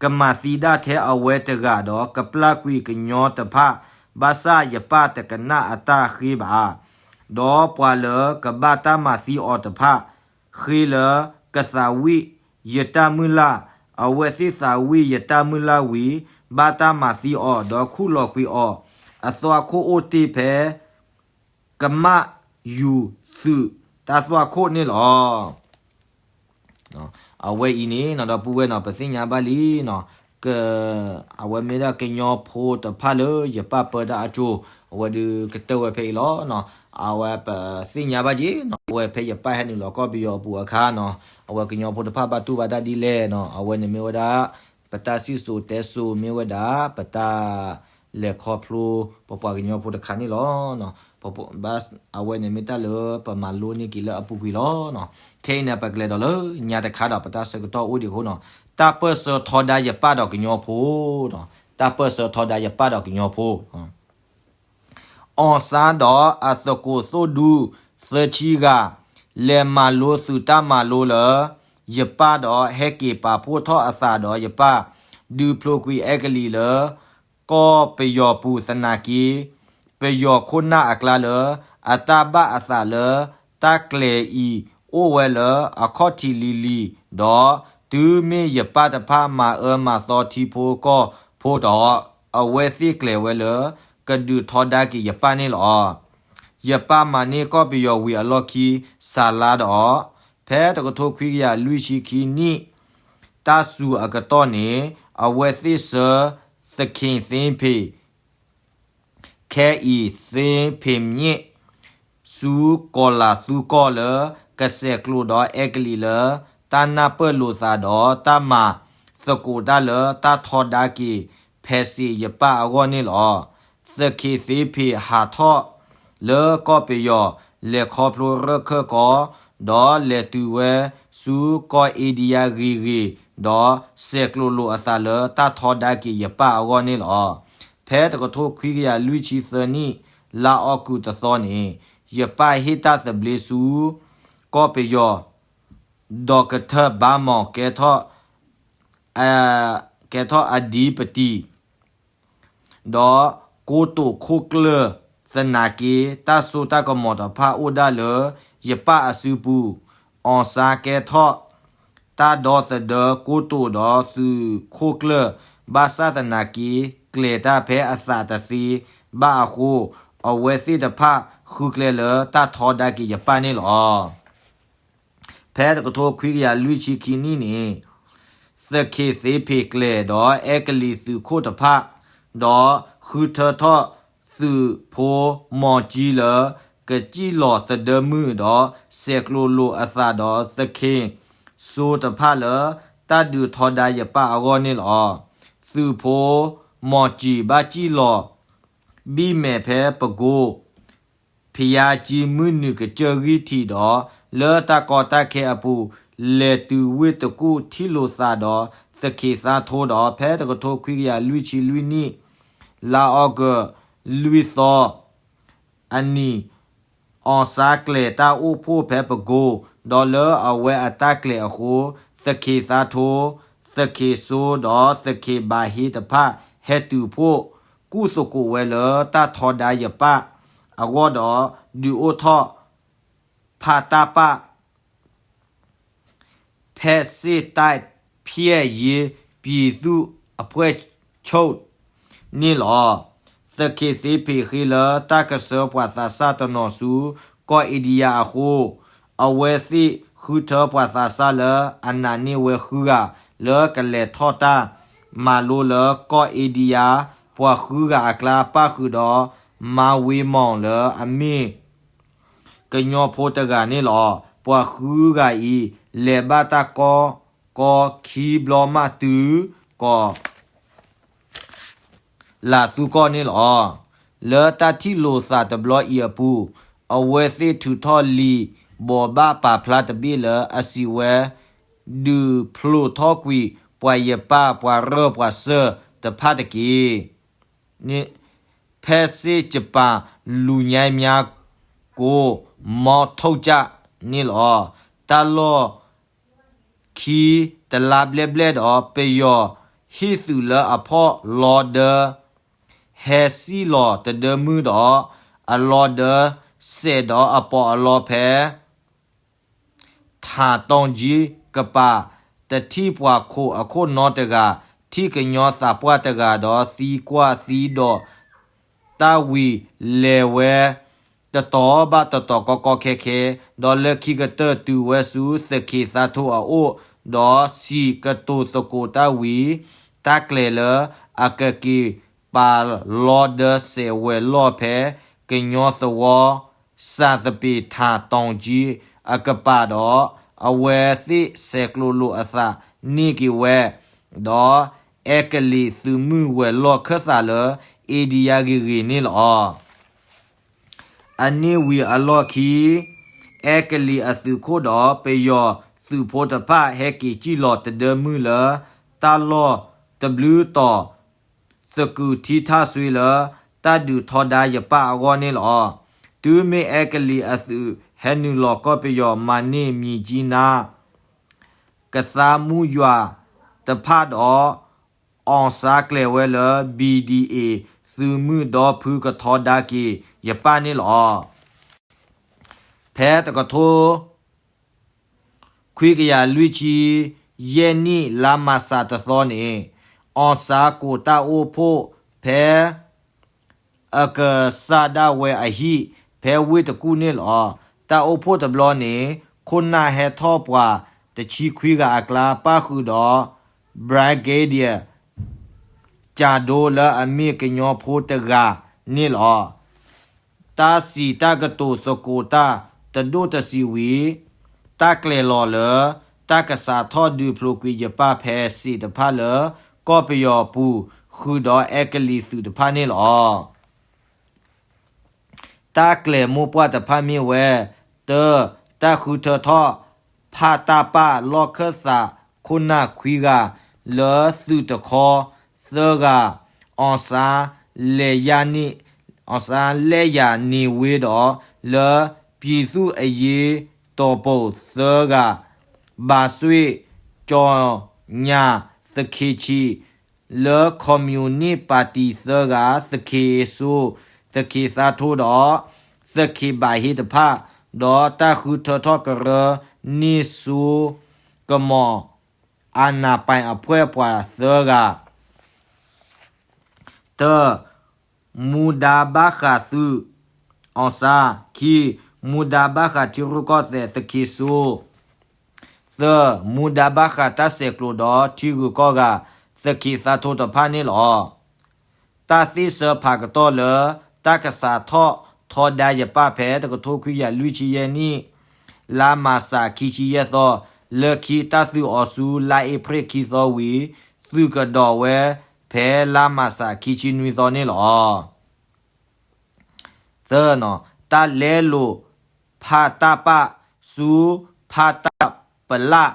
ကမၤသံဒၣ်ထဲအဝဲတဂၤဒီး ကပျၢ်ကွံာ်ကညီတဖၣ်, ဘၣ်ဆၣ်ယပၣ်တကနၣ်အတၢ်ဃ့ဘၣ်. ဒီးပှၤလၢကဘၣ်တၢ်မၤသံအီၤတဖၣ် ဃ့လၢကသးဝံၣ်ယတၢ်မုၢ်လၢ်, အဝဲသ့ၣ်သးဝံၣ်ယတၢ်မုၢ်လၢ်ဝံၤ ဘၣ်တၢ်မၤသံအီၤ ဒီးခူၣ်လီၤကွံာ်အီၤ, အသွၣ်ခိၣ်အိၣ်တ့ၢ်ဖဲ ကမၣ်ယူၤသုးတၢ်သွၣ်ခိၣ်န့ၣ်လီၤ. အဝဲအံၤန့ၣ် နီၢ်ဒီပုၢ်ဝဲၢ်နီၤ ပသ့ၣ်ညါဘၣ်လံနီၤ, က အဝဲမ့ၢ်ဒၣ်ကညီဖိတဖၣ်လၢယပၢ်ပၢတၢ်အကၠိ, အဝဲဒုးကတၢၢ်ဝဲဖဲအံၤလီၤ. အဝဲပသ့ၣ်ညါဘၣ်က့ၤနီၤ, အဝဲဖဲယပၢ်ဟဲနုာ်လီၤကီၢ်ပယီၤအပူၤအခါနီၤ, အဝဲကညီဖိတဖၣ်ဘၣ်တူၢ်ဘၣ်တၢ်ဒ်လဲၣ်နီၤ, အဝဲန့ၣ်မ့ၢ်ဝဲဒၣ် ပတၢ်စံၣ်စိၤတဲစိၤမ့ၢ်ဝဲဒၣ် ပတၢ်လဲၤခီဖျိ ပပှၤကညီဖိတခါန့ၣ်လီၤ. အဝဲန့ၣ်မ့ၢ်တၢ်လၢပမၤလိန့ၢ်က့ၤလၢအပူၤကွံာ်လီၤ. ခဲအံၤန့ၣ် ပကလဲၤဒီးလၢညါတခါဒီး ပတၢ်ဆၢကတီၢ်အိၣ်ဒံးအဃိနီၤ, တၢ်ပၢၢ်ဆၢထီဒါယပၢ်ဒီးကညီဖိ, တၢ်ပၢၢ်ဆၢထီဒါယပၢ်ဒီးကညီဖိ အီၣ်စၣ်ဒီးအသကိးသိၣ်ဒူ သၢဆံဂၤ လဲၤမၤလိသုးတၢ်မၤလိလၢ ယပၢ်ဒီးဟဲက့ၤပာ်ဖှိၣ်ထီၣ်အသးဒီးယပၢ် ဒုးဖျိးကွံာ်အဲကလံးလၢ ကီၢ်ပယီၤပူၤသနာ်က့ ပယီၤခိၣ်နၢ်အကျါလၢ အတၢ်ဘၣ်အသးလၢ တၢ်ကျဲၤအံၤအိၣ်ဝဲလၢအခီၣ်ထံးလံၤလံၤဒီး တုၤမ့ၢ်ယပၢ်တဖၣ်မၤအၢမၤသီထံဖိကီၢ်ဖိဒီး အဝဲသ့ၣ်ကျဲၤဝဲလၢ ကဒုးထီဒါက့ၤယပၢ်န့ၣ်လီၤ. ယပၢ်မၤန့ၢ်ကီၢ်ပယီၤဝံၤအလီၢ်ခံ စးလါဒီး ဖဲတကထိခွံကယၤလွံၢ်ဆံခံနံၣ် တၢ်စူၤအကတီၢ်န့ၣ် အဝဲသ့ၣ်ဆှၢ သခ့ၣ်သ့ဖ့ၣ် ခဲအံၤသ့ဖ့ၣ်မၠ့ၣ် ဆူကီၤလၤသူကီၢ်လၢ ကဆဲးကျိးဒီးအဲကလံးလၢ တၢ်နၢ်ပၢၢ်လိာ်သးဒီးတၢ်မၤသကိးတၢ်လၢတၢ်ထီဒါက့ၤ ဖဲးစ့းယပၢ်အဂီၢ်န့ၣ်လီၤ. သခ့ၣ်သ့ဖ့ၣ်ဟးထီၣ်လၢကီၢ်ပယီၤ လဲၤခီဖျိရၢၢ်ခၢၣ်ကီ ဒီးလဲၤတုၤဝဲဆူကီၢ်အ့ဒံယါဂ့ၤဂ့ၤ ဒီးဆဲးကျိးလိာ်အသးလၢတၢ်ထီဒါက့ၤယပၢ်အဂီၢ်န့ၣ်လီၤ. ဖဲတကထိခွံကယၤလွံၢ်ဆံသၢနံၣ် လါအီကူးတသီန့ၣ် ယပၢ်ဟ့ၣ်တၢ်သဘျ့ဆူ ကီၢ်ပယီၤ ဒီကထၢၣ်ဘါမီၣ် ကဲထီၣ် ကဲထီၣ်အဒံပတံ ဒီးကိတိာ်ခိၣ်ကျၢၢ်သနာ်က့ တၢ်စိတၢ်ကမီၤတဖၣ်အိၣ်ဒၣ်လၢ ယပၢ်အစုပူၤ အီၣ်စၣ်ကဲထီၣ် တၢ်ဒီသဒၢကိတိာ်ဒီးသုးခိၣ်ကျၢၢ် ဘၣ်ဆၣ်သနာ်က့ ကျဲၤတၢ်ဖဲအသးတသ့ဘၣ်အဃိ အဝဲသ့ၣ်တဖၣ်ဃုကျဲလၢတၢ်ထီဒါက့ၤယပၢ်န့ၣ်လီၤ. ဖဲတကထိခွံကယၤလွံၢ်ဆံခံနံၣ်န့ၣ် သခ့ၣ်သ့ဖ့ၣ်ကျဲၤဒီးအဲကလံးသုးခိၣ်တဖၣ်, ဒီးဃုထၢထီၣ်သုးဖိမီၤကၠံလၢ ကစံၣ်လီၤသဒၢမုၢ်ဒီး ဆဲးကျိးလိာ်အသးဒီးသခ့ၣ်စိတဖၣ်လၢ တၢ်ဒုးထီဒါယပၢ်အဂီၢ်န့ၣ်လီၤ. သုးဖိမီၤကၠံဘၣ်စံၣ်လီၤ ဘံၣ်မဲာ်ဖဲပကိ ဖယါကၠံမုၢ်နုာ်ကစၢၢ်ဂံၢ်ထံးဒီး လၢတၢ်ကီတၢ်ခဲအပူၤ လဲၤတုၤဝ့ၢ်တကူၣ်ထံၣ်လိာ်သးဒီးသခ့ၣ်သးထိဒီး ဖဲတကထိခွံကယၤလွံၢ်ဆံလွံၢ်နံၣ် လါအီကူးလွံၢ်သီ အနံၤ အီၣ်စၣ်ကျဲၤတၢ်အိၣ်ဖှိၣ်ဖဲပကိ, ဒီးလၢအဝဲအတၢ်ကျဲၤအဃိ သခ့ၣ်သးထိ, သခ့ၣ်စိဒီးသခ့ၣ်ဘၣ်ဟ့တဖၣ် ဟဲတုၤဖှိၣ်ကူၣ်သကိးဝဲလၢတၢ်ထီဒါယပၢ်အဂီၢ်ဒီး ဒုးအိၣ်ထီၣ်ဖးတၢ်ပာ် ဖဲးစ့ၣ်တၢ်ဖျဲၣ်ယ့ ပြည်သူ့အဖွဲ့ချုပ် န့ၣ်လီၤ. သခ့ၣ်သ့ဖ့ၣ်ဃ့လၢတၢ်ကဆှၢပှၤသးစၢ်တနီၤဆူ ကီၢ်အ့ဒံယါအဃိ, အဝဲသ့ၣ်ဃုထၢပှၤသးစၢ်လၢအနာ်န့ၢ်ဝဲဃုဂၤ လၢကလဲၤထီၣ်တၢ်မၤလိလၢကီၢ်အ့ဒံယါ, ပှၤဃုဂၤအကျါ ပၣ်ဃုာ်ဒီး မါဝ့မီၣ် လၢအမ့ၢ် ကညီဖိတဂၤန့ၣ်လီၤ. ပှၤဃုဂၤအံၤ လဲၤဘၣ်တၢ်ကီ ကီခံဘျီမးတုၤကီၢ် လၤသူကီၢ်န့ၣ်လီၤ. လၢတၢ်ထံၣ်လိာ်သးတဘျီအံၤအပူၤ, အဝဲသ့ၣ်ထုးထီၣ်လံာ်ဘိးဘၣ်ပာ်ဖျါတဘ့ၣ်လၢအစံးဝဲ, ဒုးဖျိးထီၣ်ကွံာ်ပှၤယပၢ်ပှၤရၢၢ်ပှၤစၢၢ်တဖၣ်တက့ၢ်. ဖဲးစ့ၣ်ကပၤလူၤညါမၠါကိး မီထိၣ်ကၠၣ် န့ၣ်လီၤ. တၢ်လီၢ်ခံတလါဘျဲၣ်ဘျဲၣ်ဒီး ပယီၤဟ့ၣ်သုးလၢအဖီၣ်လီၤဒၢ ဟဲစံၣ်လီၤတဒၢမုၢ်ဒီး အလီၤဒၢစဲးဒီးအပီးအလီဖဲ ထးတီကၠံကပၤ တထံၣ်ပှၤခိးအခိၣ်နီတဂၤ, ထံၣ်ကညီသးပှၢ်တဂၤဒီးသံကွၢ်သံဒိး တၢ်ဝံၤလဲၤဝဲ တတီၤဘၣ်တတီၤကီကီခဲခဲ, ဒီးလၢခံကတၢၢ်တုၤဝဲဆူသခ့ၣ်သးထိအအိၣ်, ဒီးစံးကတိၤသကိးတၢ်ဝံၤ တၢ်ကျဲၤလၢအကက့ၤပာ်လီဒၢစဲးဝဲၤလီၢ်ဖဲ ကညီသဝီ စၣ်သပ့ၤထၣ်တီၤကၠံအကပၤဒီး အဝဲသ့ၣ်ဆဲးကျိးလိာ်အသးန့ၢ်က့ၤဝဲ, ဒီးအဲကလံးသုးမုၢ်ဝဲၤလီၢ်ခၢၣ်သးလၢ အ့ဒံယါဂ့ၤဂ့ၤန့ၣ်လီၤ. အန့ၣ်ဝံၤအလီၢ်ခံ အဲကလံးအသုးခိၣ်ဒီးပယီၤသုးဖိတဖၣ် ဟဲက့ၤစံၣ်လီၤတဒၢမုၢ်လၢ တၢ်လီၢ်တဘျုးတီၤ သကုၤထံထၣ်စွ့လၢ တၢ်ဒုးထီဒါယပၣ်အဂီၢ်န့ၣ်လီၤ. တုၤမ့ၢ်အဲကလံးအသုး ဟဲနုာ်လီၤကီၢ်ပယီၤမၤန့ၢ်မၠံးကၠံနါ ကသါမူယွၤတဖၣ်ဒီး အောင်ဆန်းကျဲၤဝဲလၢ ဘီဒီအ့ သုးမုၢ်ဒီဖုကထီဒါက့ၤယပၣ်န့ၣ်လီၤ. ဖဲတကထိ ခွံကယၤလွံၢ်ဆံယဲၢ်နံၣ်လါမၤစးတသီန့ၣ် အောင်ဆန်းကိးတၢ်အိၣ်ဖှိၣ်ဖဲ အကစၢ်ဒၣ်ဝဲအဟံၣ် ဖဲဝ့ၢ်တကူၣ်န့ၣ်လီၤ. တၢ်အိၣ်ဖှိၣ်တဘျီန့ၣ် ခိၣ်နၢ်ဟဲထီၣ်ပှၤတဆံခွံဂၤအကျါ ပၣ်ဃုာ်ဒီး Brigadier ကၠၣ်ဒိ လၢအမ့ၢ်ကညီဖိတဂၤန့ၣ်လီၤ. တၢ်စံးတၢ်ကတိၤသကိးတၢ်တဒိၣ်တဆံးဝံၤ တၢ်ကျဲၤလီၤလၢ တၢ်ကစးထီၣ်ဒုးဖျိးကွံာ်ယပၣ်ဖဲစ့းတဖၣ်လၢ ကီၢ်ပယီၤပူၤ ဃုာ်ဒီးအဲကလံးသုးတဖၣ်န့ၣ်လီၤ. တၢ်ကျဲၤမိၢ်ပှၢ်တဖၣ်မ့ၢ်ဝဲ, တၢ, တၢ်ဃုထၢထီၣ် ဖးတၢ်ပၣ်လီၢ်ခၢၣ်သးခိၣ်နၢ်ခွံဂၤ လၢသုးတခီ, သၢဂၤ, အောင်ဆန်း လဲၤယၤန့ၣ်, အောင်ဆန်း လဲၤယၤန့ၢ်ဝ့ဒီး လၢ ပြည်သူ့အရေးတော်ပုံ သၢဂၤ, ဘၣ်စွ့ၣ် ကၠီၣ်ညၣ် သခ့ဆံး လၢ ခီၣ်မၠူၣ်နံၣ်ပၣ်တံၣ်သၢဂၤ, သခ့စိ, သခ့သးထိဒီး သခ့ဘၣ်ဟ့တဖၣ်, ဒီးတၢ်ဃုထၢထီၣ်ကရၢန့ၢ်စိကမီၤ အာဏာပိုင်အဖွဲ့ ပှၤသၢဂၤ. တၢ, မူဒါဘၣ်ဃးသုး အောင်ဆန်း, ခံ, မူဒါဘၣ်ဃးထံရူၢ်ကီၢ်သဲး သခ့စိ, သၢ, မူဒါဘၣ်ဃးတၢ်ဆဲးကျိးဒီးထံဂုၤကီၢ်ဂၤ သခ့သးထိတဖၣ်န့ၣ်လီၤ. တၢ်သ့ၣ်ဆၢဖးကတီၢ်လၢ တၢ်ကစးထီၣ်ထီဒါယပၣ်ဖဲ တကထိခွံကယၤလွံၢ်ဆံယဲၢ်နံၣ် လါမၤစးခံဆံယဲၢ်သီ, လၢခံတၢ်သုးအီၤဆူ လါအ့ဖြ့ၣ်ခံသီဝံၤ သုးကဒီးဝဲဖဲလါမၤစးခံဆံနွံသီန့ၣ်လီၤ. သၢ, တၢ်လဲလိာ်ဖးတၢ်ပၣ်ဆူဖးတၢ်ပလၣ်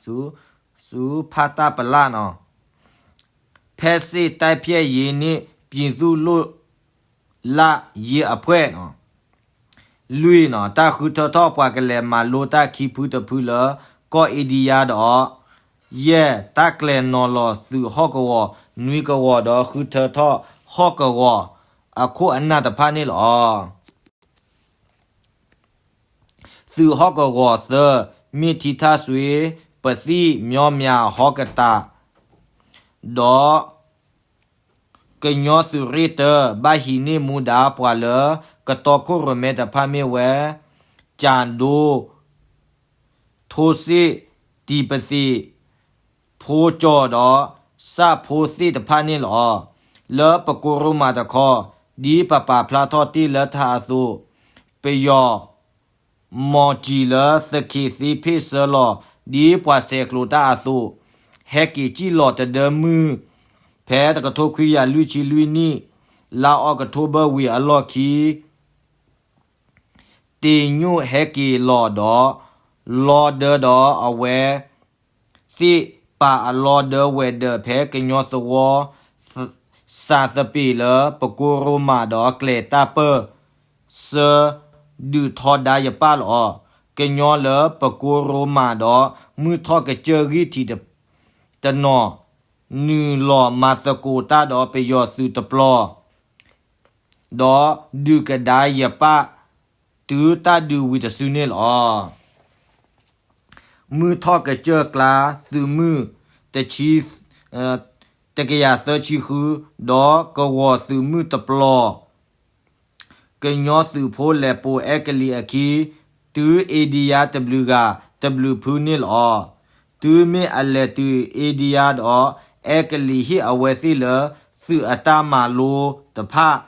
ဆူ, ဆူဖးတၢ်ပလၣ်န့ၣ်, ဖဲစ့ၣ်တၢ်ဖျဲၣ်ယံၤန့ၣ် ပြည်သူ့လွတ်လပ်ရေးအဖွဲ့န့ၣ်, လွံၢ်န့ၣ်, တၢ်ဃုထၢထီၣ်ပှၤကလဲၤမၤလိတၢ်ခံဖုတဖုလၢ ကီၢ်အ့ဒံယါဒီး, ယဲၢ်, တၢ်ကျဲၤနီၤလီၤသုးဟီၣ်ကဝီၤနွံကဝီၤဒီး ဃုထၢထီၣ်ဟီၣ်ကဝီၤအခိၣ်အနၢ်တဖၣ်န့ၣ်လီၤ. သုးဟီၣ်ကဝီၤသၢ မ့ၢ်ထံထၣ်စွ့ ပသံၣ်မၠီမၠးဟီကတၢ် ဒီး ကညီသုးရ့ၣ်တၢ ဘၣ်ဟံးန့ၢ်မူဒါပှၤလၢကတီၤခိၣ်ရိၣ်မဲတဖၣ်မ့ၢ်ဝဲ ကၠၣ်ဒိ ထိစ့ၣ် တံၤပသံး ဖိကၠီၣ်ဒီး စၣ်ဖိသ့ၣ်တဖၣ်န့ၣ်လီၤ. လၢပကိးရိမးတခီ, ဒ်ပပာ်ဖျါထီၣ်တ့ၢ်လၢထးအသိး, ပယီၤ မီၣ်ကၠံၣ်လၢသခ့သ့ဖ့ၣ်ဆၢလီၤ ဒ်ပှၤဆဲးကျိးတၢ်အသိး, ဟဲက့ၤစံၣ်လီၤတဒၢမုၢ် ဖဲတကထိခွံကယၤလွံၢ်ဆံလွံၢ်နံၣ် လါအီးကထိဘၢၣ်ဝံၤအလီၢ်ခံ တ့ညိၣ်ဟဲက့ၤလီၤဒီး လီဒၢဒီးအဝဲသ့ၣ်ပာ်အလီဒၢဝဲၤဒၢးဖဲကညီသဝီ စးသပ့ၤလၢပကိးရိမးဒီးကျဲၤတၢ်ပၢၢ်ဆၢ ဒုးထီဒါယပၣ်လီၤ. ကညီလၢပကိးရိမးဒီး မုၢ်ထီၣ်ကစၢၢ်ဂံၢ်ထံးတနီၤ နုာ်လီၤမၤသကိးတၢ်ဒီးပယီၤသုးတပျီ ဒီးဒုးကဒါယပၣ် တုၤတၢ်ဒုးဝံၤတစုန့ၣ်လီၤ. မုၢ်ထီၣ်ကစၢၢ်ကျါ သုးမုၢ်တဆံ, တကယၤသၢဆံဃု ဒီးကဝီၤသုးမုၢ်တပျီ ကညီသုးဖိလဲၤပိာ်အဲကလံးအခံ တုၤအ့ဒံယါတဘျုးဂၤတဘျုးဖုန့ၣ်လီၤ. တ တုၤမ့ၢ်အလဲၤတုၤအ့ဒံယါဒီး အဲကလံးဟ့ၣ်အဝဲသ့ၣ်လၢ သုးအတၢ်မၤလိတဖၣ်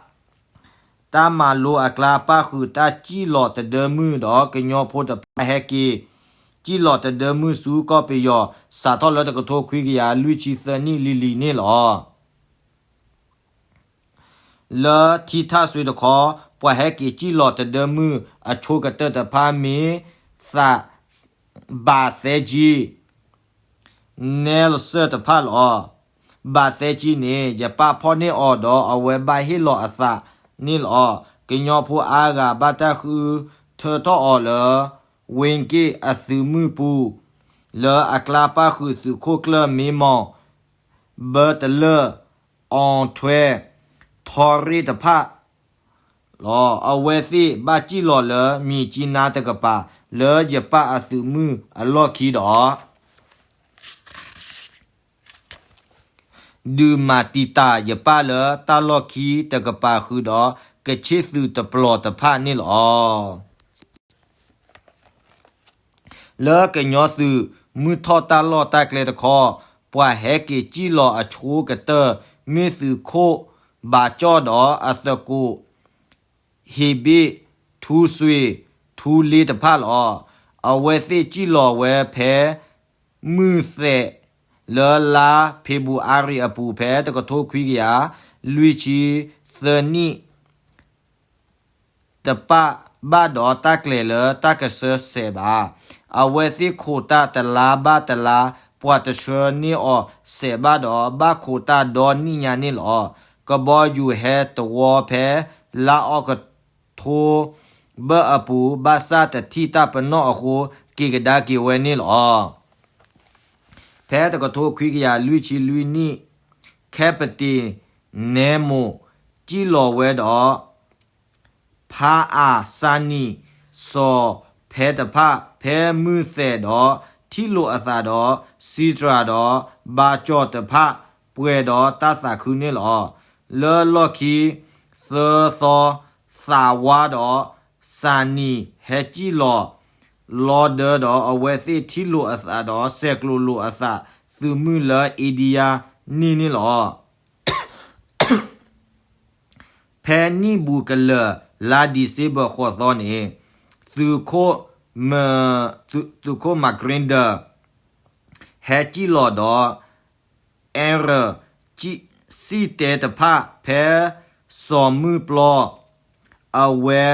တၢ်မၤလိအကျါ ပၣ်ဃုာ်တၢ်စံၣ်လီၤတဒၢမုၢ်ဒီး ကညီဖိတဖၣ်ဟဲက့ၤ စံၣ်လီၤတဒၢမုၢ်ဆူကီၢ်ပယီၤ စးထီၣ်လၢတကထိခွံကယၤလွံၢ်ဆံသၢနံၣ်လံၤလံၤန့ၣ်လီၤ. လၢထံထၣ်စွ့တခီ ပှၤဟဲက့ၤစံၣ်လီၤတဒၢမုၢ်အဆိကတၢၢ်တဖၣ်မ့ၢ် သး ဘးသဲကံ နဲလစၢၢ်တဖၣ်လီၤ. ဘးသဲကံန့ၣ် ယပၣ်ဖီၣ်န့ၢ်အီၤဒီး အဝဲဘၣ်ဟ့ၣ်လီၤအသးန့ၣ်လီၤ. ကညီဖိအါဂၤဘၣ်တၢ်ဃုထၢထီၣ်အီၤလၢ ဝ့က့ၣ်အသုးမုၢ်ပူၤ လၢအကျါပၣ်ဃုာ်သုးခိၣ်ကျၢၢ်မ့မီၢ် ဘၢတလၢၢ် အီထွဲ ထီရ့ၣ်တဖၣ်လီၤ. အဝဲသ့ၣ်ဘၣ်စံၣ်လီၤလၢ မၠံးကၠံနါတကပၤ လၢယပၣ်အသုးမုၢ်အလီၢ်ခံဒီး ဒုးမၤတံာ်တာ်ယပၣ်လၢတၢ်လီၢ်ခံတကပၤဃုာ်ဒီး ကဆ့ၣ်သုးတပျီၤတဖၣ်န့ၣ်လီၤ. လၢကညီသုးမုၢ်ထီၣ်တၢ်လီၢ်တၢ်ကျဲတခီ ပှၤဟဲက့ၤစံၣ်လီၤအဆိကတၢၢ် မ့ၢ်သုးခိၣ်ဘးကၠီၣ်ဒီးအသကိး ဟ့းဘ့ၣ် ထူစွ့ၤ ထူလ့တဖၣ်လီၤ. အဝဲသ့ၣ်စံၣ်လီၤဝဲဖဲ မုၢ်သဲး လၢလါဖ့ၤဘြူၤအါရံၤအပူၤ ဖဲတကထိခွံကယၤလွံၢ်ဆံသၢနံၣ် တပာ်ဘၣ်ဒီးတၢ်ကျဲၤလၢတၢ်ကဆှၢစဲးဘၣ်. အဝဲသ့ၣ်ခိးတၢ်တလါဘၣ်တလါ ပှၤတဆှၢန့ၢ်အီၤစဲးဘၣ်ဒီး ဘၣ်ခိးတၢ်ဒီနံၣ်ညါန့ၣ်လီၤ. ကဘီယူၤဟဲတဝီဖဲ လါအီးကထိဘၢၣ်အပူၤ ဘၣ်ဆၣ်တထံၣ်တၢ်ပနီၣ်အဃိ က့ၤကဒါက့ၤဝဲန့ၣ်လီၤ. ဖဲတကထိခွံကယၤလွံၢ်ဆံလွံၢ်နံၣ် Captain Nemo စံၣ်လီၤဝဲဒီး ဖါအၤစၣ်နံၤ စီၤဖဲတဖၣ် ဖဲမုၢ်သဲးဒီး ထံၣ်လိာ်အသးဒီး စံတြၤဒီး ဘးကၠီၣ်တဖၣ် ပှဲၤဒီးတၢ်သးခုန့ၣ်လီၤ. လၢလီၢ်ခံ သၢသီ သးဝါဒီး စၤနံၤ ဟဲစံၣ်လီၤ လီၤဒၢဒီး အဝဲသ့ၣ်ထံၣ်လိာ်အသးဒီး ဆဲးကျိးလိာ်အသး သုးမုၢ်လၢအ့ဒံယါန့ၣ်န့ၣ်လီၤ. ဖဲနံၣ်ဘူးကလၢာ် လါဒံၣ်စ့ဘၢၣ် ဃိးသီန့ၣ် သုးခိၣ် သုးခိၣ် McGrinder ဟဲစံၣ်လီၤဒီး error စံၣ်တဲတဖၣ် ဖဲစီၤမုၢ်ပျီ အဝဲ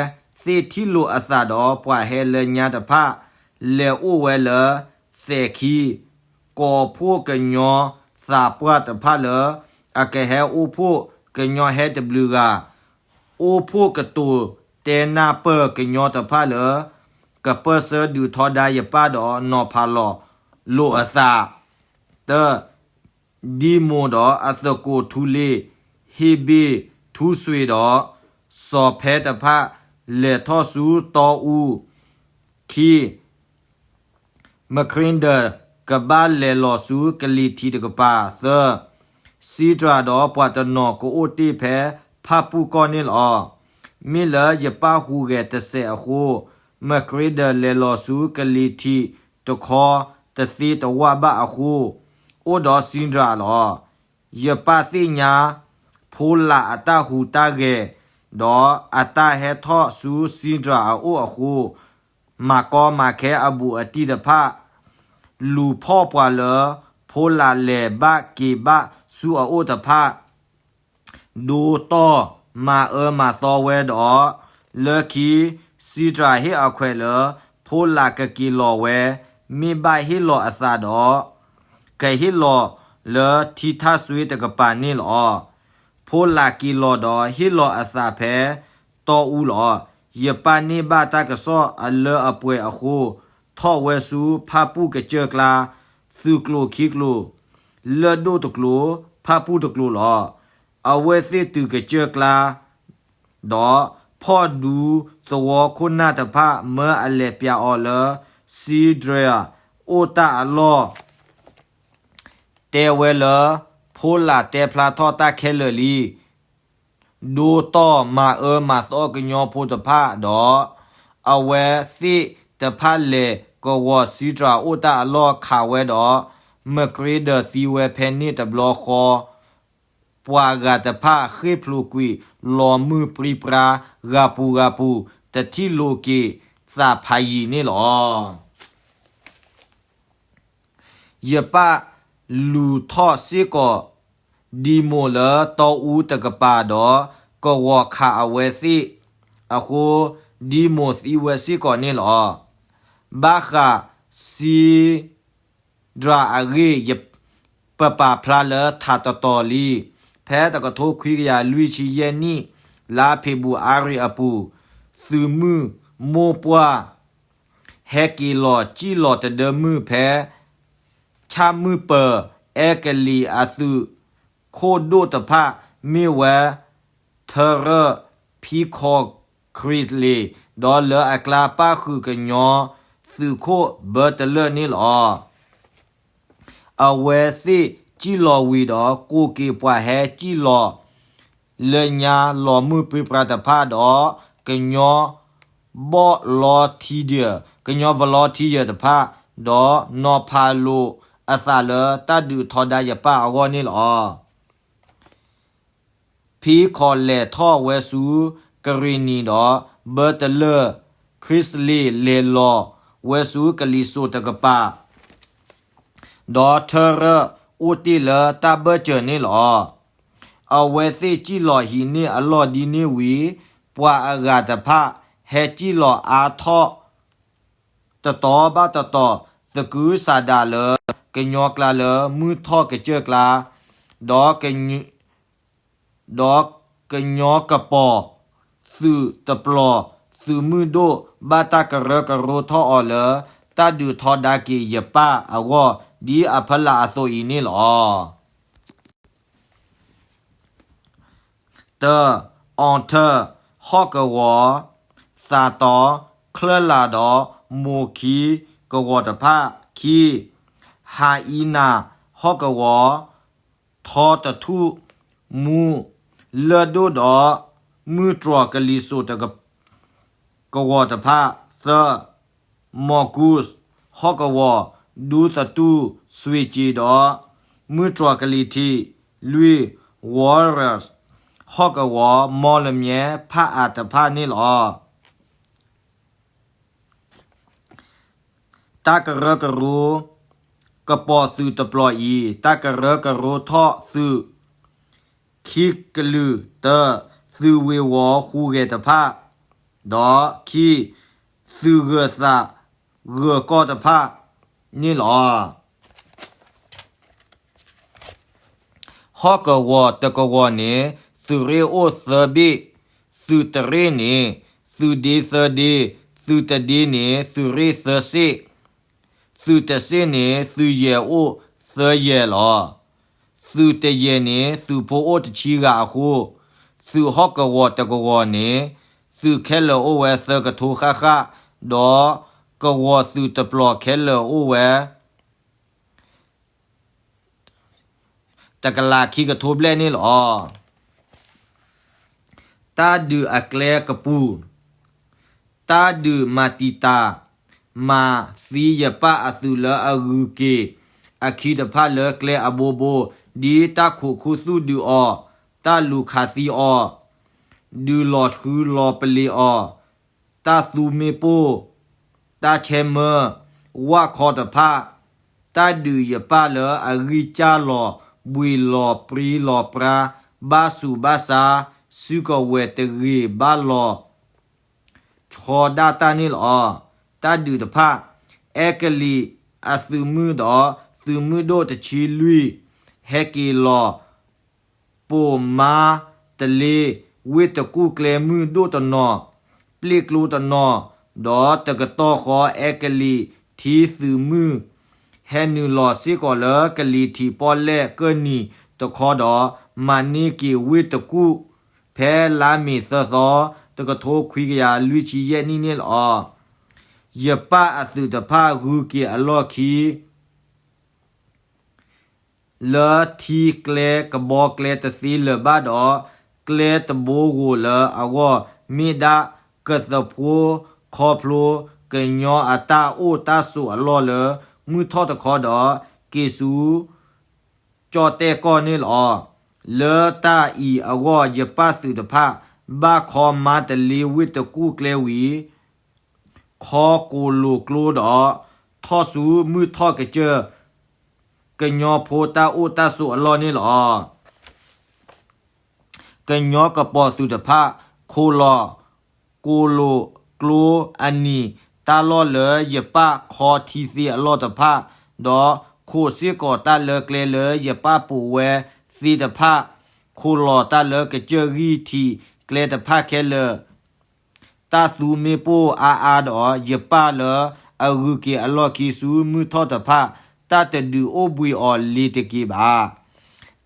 သ့ၣ်ထံၣ်လိာ်အသးဒီး ပှၤဟဲလၢညါတဖၣ် လဲၤအိၣ်ဝဲလၢ သဲးခံ ကိးဖှိၣ်ကညီသးပှၢ်တဖၣ်လၢ အကဟဲအိၣ်ဖှိၣ်ကညီဟဲတဘျုးဂၤ အိၣ်ဖှိၣ်ကတိၤတဲနၢ်ပၢၢ်ကညီတဖၣ်လၢ ကပၢၢ်ဆၢဒုးထီဒါယပၣ်ဒီးနီၤဖးလီၤလိာ်အသး, တၢ, ဒံမိၣ်ဒီးအသကိးထူလ့, ဟ့ၣ်ဘ့ၣ်ထူစွ့ၤဒီး စီၤဖဲတဖၣ် လဲၤထီၣ်ဆူတီအူ, ခံ McGrinder ကဘၣ်လဲၤလီၤဆူကလံၤထံးတကပၤ, သၢ စံတြၤဒီးပှၤတနီၤကအိၣ်တ့ၢ်ဖဲဖၣ်ပူၣ်ကီၢ်န့ၣ်လီၤ. မ့ၢ်လၢယပၣ်ဟူးဂဲၤတစဲးအဃိ, McGrinder လဲၤလီၤဆူကလံၤထံးတခီ တသ့တဝၣ်ဘၣ်အဃိ, အိၣ်ဒီးစံတြၤလီၤ. ယပၣ်သ့ၣ်ညါ ဖိလၣ်အတၢ်ဟူးတၢ်ဂဲၤ ဒီးအတၢ်ဟဲထီၣ်ဆူစံတြၤအအိၣ်အဃိ, မၤကီမၤခဲအဘူးအတံၢ်တဖၣ် လူၤဖီၣ်ပှၤလၢ ဖိလၣ်လဲၤဘၣ်က့ၤဘၣ်ဆူအအိၣ်တဖၣ် ဒိတီၢ်မၤအၢမၤသီဝဲဒီး လၢခံ စံတြၤဟ့ၣ်အခွဲးလၢ ဖိလၣ်ကက့ၤလီၤဝဲ မ့ၢ်ဘၣ်ဟ့ၣ်လီၤအသးဒီး ကဟ့ၣ်လီၤလၢထံထၣ်စွ့တကပၤန့ၣ်လီၤ. ဖိလၣ်က့ၤလီၤဒီးဟ့ၣ်လီၤအသးဖဲတီအူလီၤ. ယပၣ်န့ၢ်ဘၣ်တၢ်ကစီၣ်အလၢအပှဲၤအဃိ, ထီၣ်ဝဲဆူဖၣ်ပူၣ်ကစၢၢ်ကျါ, သုးကျိၤခံကျိၤ, လၢၢ်ဒိၣ်တကျိၤ, ဖၣ်ပူၣ်တကျိၤလီၤ. အဝဲသ့ၣ်တုၤကစၢၢ်ကျါ ဒီးဖီၣ်ဒူသဝီခိၣ်နၢ်တဖၣ် မၢအလဲၤပျးအီၤလၢ စံတြၤအိၣ်တၢ်အလီၢ်, တဲဝဲလၢ ဖိလၣ်တဲဖျါထီၣ်တၢ်ခဲလၢာ်လံ. ဒိတီၢ်မၤအၢမၤသီကညီဖိတဖၣ်ဒီး အဝဲသ့ၣ်တဖၣ်လဲၤ ကဝီၤစံတြၢ်အိၣ်တၢ်အလီၢ်ခးဝဲဒီး မၢကရ့ဒၢးသံဝဲဖဲန့ၣ်တဘျီဃီ ပှၤဂၤတဖၣ်ဃ့ၢ်ဖျိးကွံာ် လီၤမုၢ်ပြံပြါ ဂၤပူၤဂၤပူၤ တထံၣ်လိာ်က့ၤသးဖးယံာ်န့ၣ်လီၤ. ယပၣ်လူၤထီၣ်စ့ၢ်ကီး ဒံမိၣ်လၢတီအူတကပၤဒီး ကဝီၤခးအဝဲသ့ၣ်အဃိ ဒံမိၣ်သံဝဲစ့ၢ်ကီးန့ၣ်လီၤ. ဘၣ်ဃးစံဒြၣ်အဂ့ၢ် ယပပာ်ဖျါလၢထးတတီၤလံ. ဖဲတကထိခွံကယၤလွံၢ်ဆံယဲၢ်နံၣ် လါဖ့ၤဘြူၤအါရံၤအပူၤ သုးမုၢ်မိၢ်ပှၢ် ဟဲက့ၤလီၤစံၣ်လီၤတဒၢမုၢ်ဖဲ ဆၣ်မုၢ်ပၢၤ အဲကလံးအသုးခိၣ်ဒိၣ်တဖၣ် မ့ၢ်ဝဲ ထရၢၣ် ဖံခီၣ်ခရံာ်လ့ၣ် ဒီးလၢအကျါပၣ်ဃုာ်ကညီ သုးခိၣ်ဘၢတလၢၣ်န့ၣ်လီၤ. အဝဲသ့ၣ်စံၣ်လီၤဝံၤဒီး ကိးက့ၤပှၤဟဲစံၣ်လီၤ လၢညါလီၤမုၢ်ပြံပြါတဖၣ်ဒီး ကညီ ဘီၣ်လီထံဒၢၣ် ကညီ volunteer တဖၣ် ဒီးနီၤဖးလိာ်အသးလၢတၢ်ဒုးထီဒါယပၣ်အဂီၢ်န့ၣ်လီၤ. ဖံခီၣ်လဲၤထီၣ်ဝဲဆူကရ့ၣ်နံၤဒီး ဘၢတလၢၣ် ခရံာ်စလ့ၣ်လဲၤလီၤဝဲဆူကလံၤစိးတကပၤ ဒီးထရၢၣ်အိၣ်တ့ၢ်လၢတၢ်ဘၢၣ်စၢၤန့ၣ်လီၤ. အဝဲသ့ၣ်စံၣ်လီၤဟံးန့ၢ်အလီၢ်ဒ်န့ၣ်ဝံၤ ပှၤအဂၤတဖၣ် ဟဲစံၣ်လီၤအါထီၣ် တတီၤဘၣ်တတီၤ သကုၤဆးဒးလၢ ကညီကျါလၢမုၢ်ထီၣ်ကစၢၢ်ကျါ ဒီး ဒီးကညီကပီၤသုးတပျီၤ သုးမုၢ်ဒိၣ် ဘၣ်တၢ်ကရၢကရိထီၣ်အီၤလၢ တၢ်ဒုးထီဒါက့ၤယပၣ်အဂီၢ် ဒ်အဖီလာ်အသိးအံၤန့ၣ်လီၤ. တၢ, အီထၢၣ် ဟီၣ်ကဝီၤ, သးတီ, ချၢၣ်လးဒီးမိၢ်ခံကဝီၤတဖၣ်, ခံ, ဟါအံနၤ ဟီၣ်ကဝီၤ, ထီတထူၣ်, မူ, လၢၢ်ဒိၣ်ဒီး မုၢ်တြီၤကလံၤစိးတက ကဝီၤတဖၣ်, သၢ, မီၤကူး, ဟီၣ်ကဝီၤ, ဒူသတူၢ် စွ့ၣ်ကၠ့ဒီး မုၢ်တြီၤကလံၤထံး, လွံၢ်, Warriors ဟီၣ်ကဝီၤ, မီၢ်လမၠဲ ဖၣ်အးတဖၣ်န့ၣ်လီၤ. တၢ်ကရၢကရိ ကပီၤသုးတပျီၤအံၤ တၢ်ကရၢကရိထီၣ်သုး ခံကလုာ်, တၢ, သုးဝ့ၤဝီၤဟူးဂဲၤတဖၣ်, ဒီး ခံ, သုးဂၢၤသးဂၢၤကီၢ်တဖၣ်န့ၣ်လီၤ. ဟီၣ်ကဝီၤတကဝီၤန့ၣ် သုးရ့ၣ်အိၣ်သၢဘ့ၣ်, သုးတရ့ၣ်န့ၣ် သုးဒ့သၢဒ့, သုးတဒ့န့ၣ် သုးရ့ၣ်သၢစ့ၣ်, သုးတစ့ၣ်န့ၣ် သုးယဲၢ်အိၣ်သၢယဲၢ်လီၤ. သုးတယဲၢ်န့ၣ် သုးဖိအိၣ်တဆံဂၤအဃိ, သုးဟီၣ်ကဝီၤတကဝီၤန့ၣ် သုးခဲလၢာ်အိၣ်ဝဲသၢကထိဃၣ်ဃၣ်, ဒီးကဝီၤသုးတပျီၤခဲလၢာ်အိၣ်ဝဲ တကလးခံကထိဘျဲၣ်န့ၣ်လီၤ. တၢ်ဒုးအကျဲကပူၤ, တၢ်ဒုးမၤတံာ်တာ် မၤသံယပၣ်အသုးလၢအဂုၤက့ၤအခံတဖၣ်လၢကျဲအဘိဘိ, ဒ်တၢ်ခိးခူသူၣ်ဒုးအီၤ, တၢ်လူၤခးသံအီၤ, ဒုးလီၤဆှုလီၤပလ့ၤအီၤ, တၢ်သူမ့ၣ်ပိၢ်, တၢ်ဆဲးမၢ, ဝၣ်ခီတဖၣ်, တၢ်ဒုးယပၣ်လၢအဂံၢ်စၢ်လီၤဘှံးလီၤပြံလီၤပြါ, ဘၣ်ဆူးဘၣ်ဆါ, စုကဝဲၤတဂ့ၤဘၣ်လီၤ ဆီဒၣ်တၢ်န့ၣ်လီၤ. တၢ်ဒုးတဖၣ်, အဲကလံးအသုးမုၢ်ဒီး သုးမုၢ်ဒိၣ်တဆံလွံၢ် ဟဲက့ၤလီၤ ပိာ်မါတလ့ ဝ့ၢ်တကူၣ်ကျဲမုၢ်ဒိၣ်တနီၤ, ပျ့ၣ်ကျိတနီၤ, ဒီးတကတီၢ်ဃီအဲကလံးထံသုးမုၢ် ဟဲနုာ်လီၤစ့ၢ်ကီးလၢကလံၤထံးပီၣ်လဲၣ်ကၢၢ်နံၤတခီဒီး မၤန့ၢ်က့ၤဝ့ၢ်တကူၣ် ဖဲလါမ့ၤသၢသီ တကထိခွံကယၤလွံၢ်ဆံယဲၢ်နံၣ်န့ၣ်လီၤ. ယပၣ်အသုးတဖၣ်ဂုၤက့ၤအလီၢ်ခံ လၢထံကျဲကဘီကျဲတသ့လၢၤဘၣ်ဒီး ကျဲတဘိဂိာ်လၢအဂီၢ် မ့ၢ်ဒၣ်ကသဖိ ခီဖျိ ကညီအတၢ်အိၣ်တၢ်ဆိးအလီၢ်လၢ မုၢ်ထီၣ်တခီဒီး က့ၤဆူ ကၠီၣ်တဲၣ်ကီၢ်န့ၣ်လီၤ. လၢတၢ်အံၤအဂီၢ် ယပၣ်သုးတဖၣ် ဘၣ်ခီမါတလ့ဝ့ၢ်တကူၣ်ကျဲဝံၤ ခီကိၣ်လိာ်ကျိဒီး ထီၣ်ဆူမုၢ်ထီၣ်ကစၢၢ် ကညီဖိတၢ်အိၣ်တၢ်ဆိးအလီၢ်န့ၣ်လီၤ. ကညီကပီၤသုးတဖၣ် ခိးလီၤကိၣ်လိာ်ကျိအနံၤ တၢ်လီၢ်လၢယပၣ်ခီထံသ့အလီၢ်တဖၣ်, ဒီးခိးစ့ၢ်ကီးတၢ်လၢကျဲလၢယပၣ်ပိာ်ဝဲသ့တဖၣ်, ခိးလီၤတၢ်လၢကစၢၢ်ဂံၢ်ထံးကျဲတဖၣ်ခဲလၢာ် တၢ်သူမ့ၣ်ပိၢ်အါအါဒီး ယပၣ်လၢအဂုၤက့ၤအလီၢ်ခံဆူမုၢ်ထီၣ်တဖၣ် တၢ်တဒုးအိၣ်ဘှံးအီၤလ့ၤတက့ၤဘၣ်.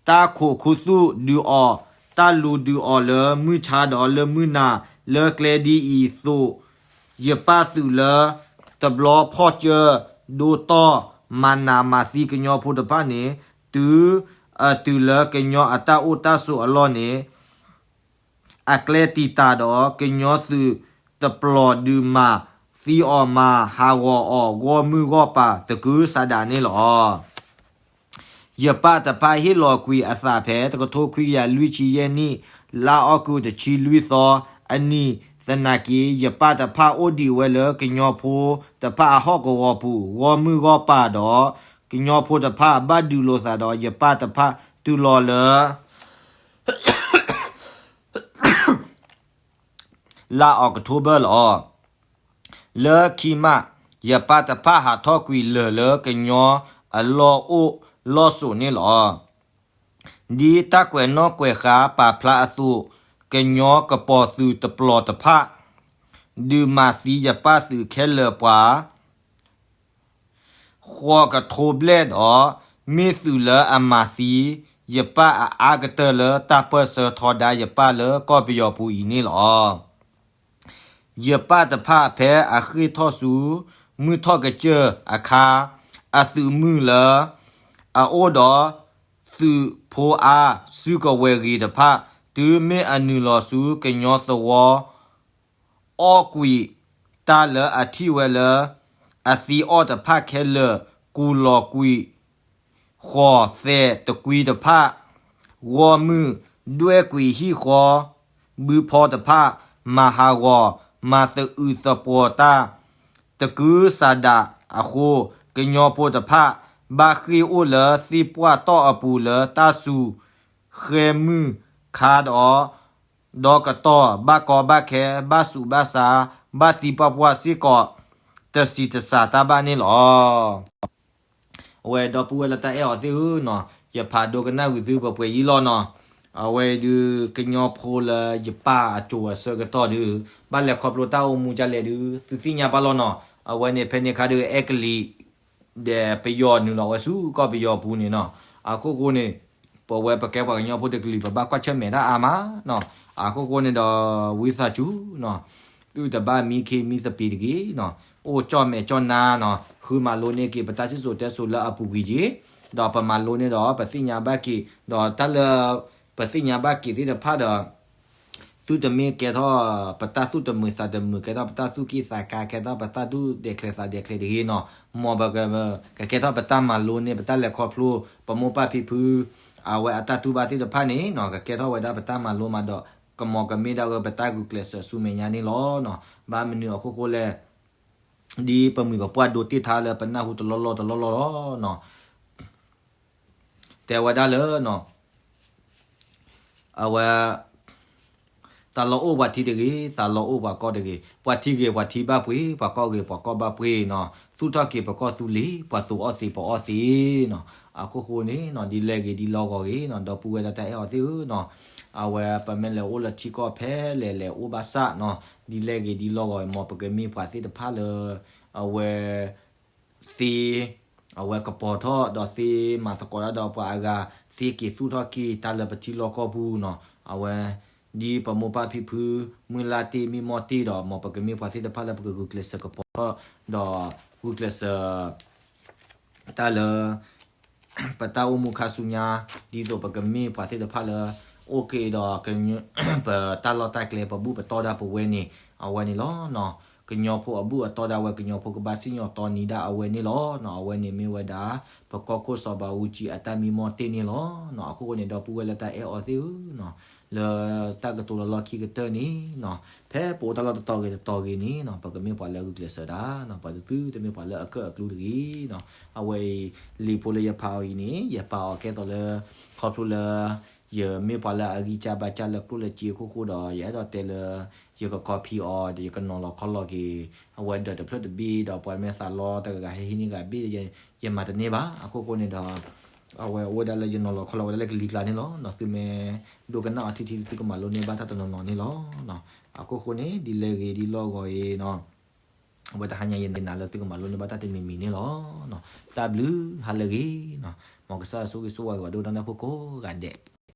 တၢ်ခိးခူသူၣ်ဒုးအီၤ, တၢ်လူၤဒုးအီၤလၢမုၢ်ဆါဒီးလၢမုၢ်နၤ လၢကျဲဒ်အံၤအသိး, ယပၣ်သုးလၢ တဘျီဖီၣ်ကၢ ဒိတီၢ် မၤနးမၤသံကညီဖိတဖၣ်န့ၣ် တုၤအတုၤလၢကညီအတၢ်အိၣ်တၢ်ဆိးအလီၢ်န့ၣ် အကျဲတံာ်တာ်ဒီး ကညီသုးတပျီၤဒုးမၤသံအီၤမၤဟးဂီၤအီၤ ဂီၢ်မုၢ်ဂီၢ်ပၤသကုၤဆးဒးန့ၣ်လီၤ. ယပၣ်တဖၣ်ဟ့ၣ်လီၤကွံာ်အသးဖဲ တကထိခွံကယၤလွံၢ်ဆံယဲၢ်နံၣ် လါအီကူးတဆံလွံၢ်သီအနံၤ သနာ်က့ ယပၣ်တဖၣ်အိၣ်ဒံးဝဲလၢကညီဖိတဖၣ်အဟီၣ်ကဝီၤပူၤ ဂီၢ်မုၢ်ဂီၢ်ပၤဒီး ကညီဖိတဖၣ်ဘၣ်ဒုးလိာ်သးဒီး ယပၣ်တဖၣ်တုၤလီၤလၢ လါအီးကထိဘၢၣ်လီၤ. လၢခံမး ယပၣ်တဖၣ်ဟးထီၣ်ကွံာ်လၢာ်လၢ ကညီအလီၢ်အိၣ်လီၢ်ဆိးန့ၣ်လီၤ. ဒ်တၢ်ကွဲးနီၣ်ကွဲးဃါပာ်ဖျါအသိး ကညီကပီၤသုးတပျီၤတဖၣ် ဒုးမၤသံယပၣ်သုးခဲလၢာ်ပှၤ ဃိးကထိဘျဲၣ်ဒီး မ့ၢ်သုးလၢအမၤသံ ယပၣ်အအါကတၢၢ်လၢ တၢ်ပၢၢ်ဆၢထီဒါယပၣ်လၢကီၢ်ပယီၤပူၤအံၤန့ၣ်လီၤ. ယပၣ်တဖၣ်ဖဲအဃ့ၢ်ထီၣ်ဆူ မုၢ်ထီၣ်ကစၢၢ်အခါ အသုးမုၢ်လၢ အအိၣ်ဒီး သုးဖိအါ စုကဝဲၤဂ့ၤတဖၣ် တုၤမ့ၢ်အနုာ်လီၤဆူကညီသဝီ အီၣ်ကွံာ်တၢ်လၢအထံၣ်ဝဲလၢ အသံအီၣ်တဖၣ်ခဲလၢာ် ကူးလီၤကွံာ် ဃိးသဲးတကွံတဖၣ် ဂီၢ်မုၢ်ဒွဲၣ်ကွံာ်ဟံၣ်ဃီ ဘုဖီတဖၣ် မၤဟးဂီၤ မၤသအုးသပှီၤတၢ် သကုၤဆးဒးအဃိ ကညီဖိတဖၣ် ဘၣ်ဃ့ၢ်အိၣ်လၢသ့ၣ်ပှၢ်တီၢ်အပူၤလၢတၢ်စူၤဃဲမုၢ်ခါဒီး ဒီကတီၢ် ဘၣ်ကီဘၣ်ခဲ ဘၣ်ဆူးဘၣ်ဆါ ဘၣ်သံပှၢ်ပှၢ်စ့ၢ်ကီး တစံးတစးတၢ်ဘၣ်န့ၣ်လီၤ. အဝဲဒီပုၢ်ဝဲၢ်လၢတၢ်အဲၣ်အီၤသ့ၣ်ဧၢနီၤ, ယဖးဒိကနၣ်ဂုာ်သုပှဲၤပှဲၤအံၤလီၤနီၤ. အဝဲဒုး ကညီဖိလၢယပၢ်အစိၤအဆၢကတီၢ်ဒုး ဘၣ်လဲၤခီဖျိတၢ်အိၣ်မူဒ်လဲၣ်ဒုး သုသ့ၣ်ညါဘၣ်လီၤနီၤ. အဝဲန့ၣ်ဖဲန့ၣ်ခါဒုး အဲကလံး ဒီးပယီၤနုာ်လီၤဝဲဆူကီၢ်ပယီၤပူၤန့ၣ်နီၤ. အခိၣ်ဃိန့ၣ် ပဝဲပကဲပှၤကညီဖိတကလုာ် ပဘၣ်ကွၢ်ဆၢၣ်မဲာ်တၢ်အါမးနီၤ. အခိၣ်ဃိန့ၣ်ဒီး ဝံသးစူၤနီၤ, သုတဘၣ်မံခ့မံသပ့ၤတဂ့ၤနီၤ, အိၣ်ကၠီၣ်မဲာ်ကၠီၣ်နါနီၤ, ဃုမၤလိန့ၢ်က့ၤ ပတၢ်စံၣ်စိၤတဲစိၤလၢအပူၤကွံာ်က့ၤ, ဒီးပမၤလိန့ၢ်ဒီး ပသ့ၣ်ညါဘၣ်က့ၤ, ဒီးတၢ်လၢ ပသ့ၣ်ညါဘၣ်က့ၤသ့ၣ်တဖၣ်ဒီး သုတမ့ၢ်ကဲထီၣ် ပတၢ်သူၣ်တမုာ်သးတမုာ်, ကဲထီၣ်ပတၢ်သူၣ်က့ၣ်သးကါ, ကဲထီၣ်ပတၢ်ဒူၣ်ဒဲးချဲးသးဒဲးချဲးတဂ့ၤနီၤ. မ်ပက ကကဲထီၣ်ပတၢ်မၤလိန့ၢ် ပတၢ်လဲၤခီဖျိ ပမိၢ်ပၢ်ဖံဖု အဝဲအတၢ်တူၢ်ဘၣ်သ့ၣ်တဖၣ်န့ၣ်နီၤ, ကကဲထီၣ်ဝဲဒၣ်ပတၢ်မၤလိမးဒီး ကမီၤကမ့ၢ်ဒၣ်ဝဲပတၢ်ဂုာ်ကျဲးစၢးဆူမဲာ်ညါန့ၣ်လီၤနီၤ. ဘၣ်မနုၤအခိၣ်ဃိလဲၣ်, ဒ်ပမုၢ်ပပှၢ်ဒိတ့ၢ်ထါလၢပနၢ်ဟူတလီၢ်လီၢ်တလီၢ်လီၢ်လီၤနီၤ. တဲဝဲဒၣ်လၢ အဝဲ သးလီအိၣ်ပှၤထံတဂ့ၤ, သးလီအိၣ်ပှၤကီၢ်တဂ့ၤ, ပှၤထံဂ့ၤပှၤထံဘၣ်ပှ့ၤ, ပှၤကီၢ်ဂ့ၤပှၤကီၢ်ဘၣ်ပှ့ၤနီၤ. သူၣ်ထီၣ်က့ၤပကီၢ်သူလ့ၤ, ပှၤသူၣ်အီၣ်သံးပအီၣ်သံးနီၤ. အခိၣ်ဃိန့ၣ်နီၤ, ဒ်လဲၣ်ဂ့ၤဒ်လီၢ်ဂီၤဂ့ၤနီၤ, ဒီပုၢ်ဝဲၢ်လၢတၢ်အဲၣ်အီၤသ့ၣ်ဧၢနီၤ, အဝဲပမ့ၢ်လဲၤအိၣ်လၢထံကီၢ်ဖဲလဲၣ်လဲၣ်အိၣ်ဘၣ်ဆၣ်နီၤ, ဒ်လဲၣ်ဂ့ၤဒ်လီၢ်ဂီၤဂ့ၤ မ်ပကမ့ၢ်ပှၤသ့ၣ်တဖၣ်လၢ အဝဲ သ့ အဝဲကပီၤထီၣ်ဒီးသ့မၤသကိးတၢ်ဒီးပှၤအဂၤ, သ့က့ၤသူၣ်ထီၣ်က့ၤတၢ်လၢပထံလီၢ်ကီၢ်ပူၤနီၤ. အဝဲ ဒ်ပမိၢ်ပၢ်ဖံဖု မုၢ်လၢ်တ့ၢ်မံမီၢ်တ့ၢ်ဒီး မ်ပကမ့ၢ်ပှၤသ့ၣ်တဖၣ်လၢပကဂုာ်ကျဲးစၢးကပီၤထီၣ် ဒီးဂုာ်ကျဲးစၢး တၢ်လၢ ပတၢ်အိၣ်မူခါဆူညါ, ဒ်သိးပကမ့ၢ်ပှၤသ့ၣ်တဖၣ်လၢ အိၣ်က့ၤဒီး ပတၢ်လီၢ်တၢ်ကျဲ ပဘူၣ်ပတီၢ်ဒၣ်ပဝဲန့ၣ် အဝဲန့ၣ်လီၤနီၤ. ကညီဖိအဘူၣ်အတီၢ်ဒၣ်ဝဲ ကညီဖိကဘၣ်စံၣ်ညီၣ်တီနံၤဒၣ်အဝဲန့ၣ်လီၤ. အဝဲန့ၣ်မ့ၢ်ဝဲဒၣ် ပကီၢ်ခိၣ်စီၤဘးအူကၠံအတၢ်မံမီၢ်တ့ၢ်န့ၣ်လီၤ. အခိၣ်ဃိန့ၣ် ဒီပုၢ်ဝဲၢ်လၢတၢ်အဲၣ်အီၤသ့ၣ်ဧၢ, လၢတၢ်ကတိၤလီၤလီၢ်ခံကတၢၢ်န့ၣ်, ဖဲပအိၣ်တၢ်လီၢ်တတီၤဂ့ၤတတီၤဂ့ၤန့ၣ် ပကမ့ၢ်ပှၤလၢအဂုာ်ကျဲးစၢးတၢ်, ပတသုတမ့ၢ်ပှၤလၢအကၢၣ်အကျူတဂ့ၤ. အဝဲအံၤ လံာ်ဖိလၢယဖးအီၤအံၤန့ၣ် ယပာ်အီၤကဲသိးလၢ ခီဖျိလၢ ယမ့ၢ်ပှၤလၢအဂံၢ်စၢ်ဘါစၢ်လၢကျိၣ်လၢစ့အခိၣ်ဃိဒီး ယအဲၣ်ဒိးတဲလၢ ယက copy အီၤ ဒီးယကနီၤလီၤခီလီၤက့ၤ အဝဲဒီးတဖျၢၣ်တဘ့ၣ်ဒီး ပှၤမ့ၢ်သးလီတဂၤဂၤဟဲဟံးန့ၢ်ဂၤဘ့ၣ် ယမၤတန့ၢ်ဘၣ်. အခိၣ်ဃိန့ၣ်ဒီး အဝဲအိၣ်ဝဲဒၣ်လၢယနီၤလီၤခီလီၤဝဲဒၣ်လၢကလံၤကျါန့ၣ်လီၤ. သုမ့ၢ်ဒိကနၣ်အီၤထံထံ သုကမၤလိန့ၢ်ဘၣ်တၢ်တနီၤနီၤန့ၣ်လီၤ. အခိၣ်ဃိန့ၣ် ဒ်လဲၢ်ဂ့ၤဒ်လီၢ်ဂီၤအံၤနီၤ အဝဲတဟါညါယနာ်လၢသုကမၤလိန့ၢ်ဘၣ်တၢ်တမံၤမံၤန့ၣ်လီၤ. တၢ်ဘျုးဟါလၢအဂ့ၤနီၤ, မ်ကစၢ်ယွၤဆိၣ်ဂ့ၤဆိၣ်ဝါက့ၤပှၤဒိကနၣ်တၢ်ဖိကိးဂၤဒဲး.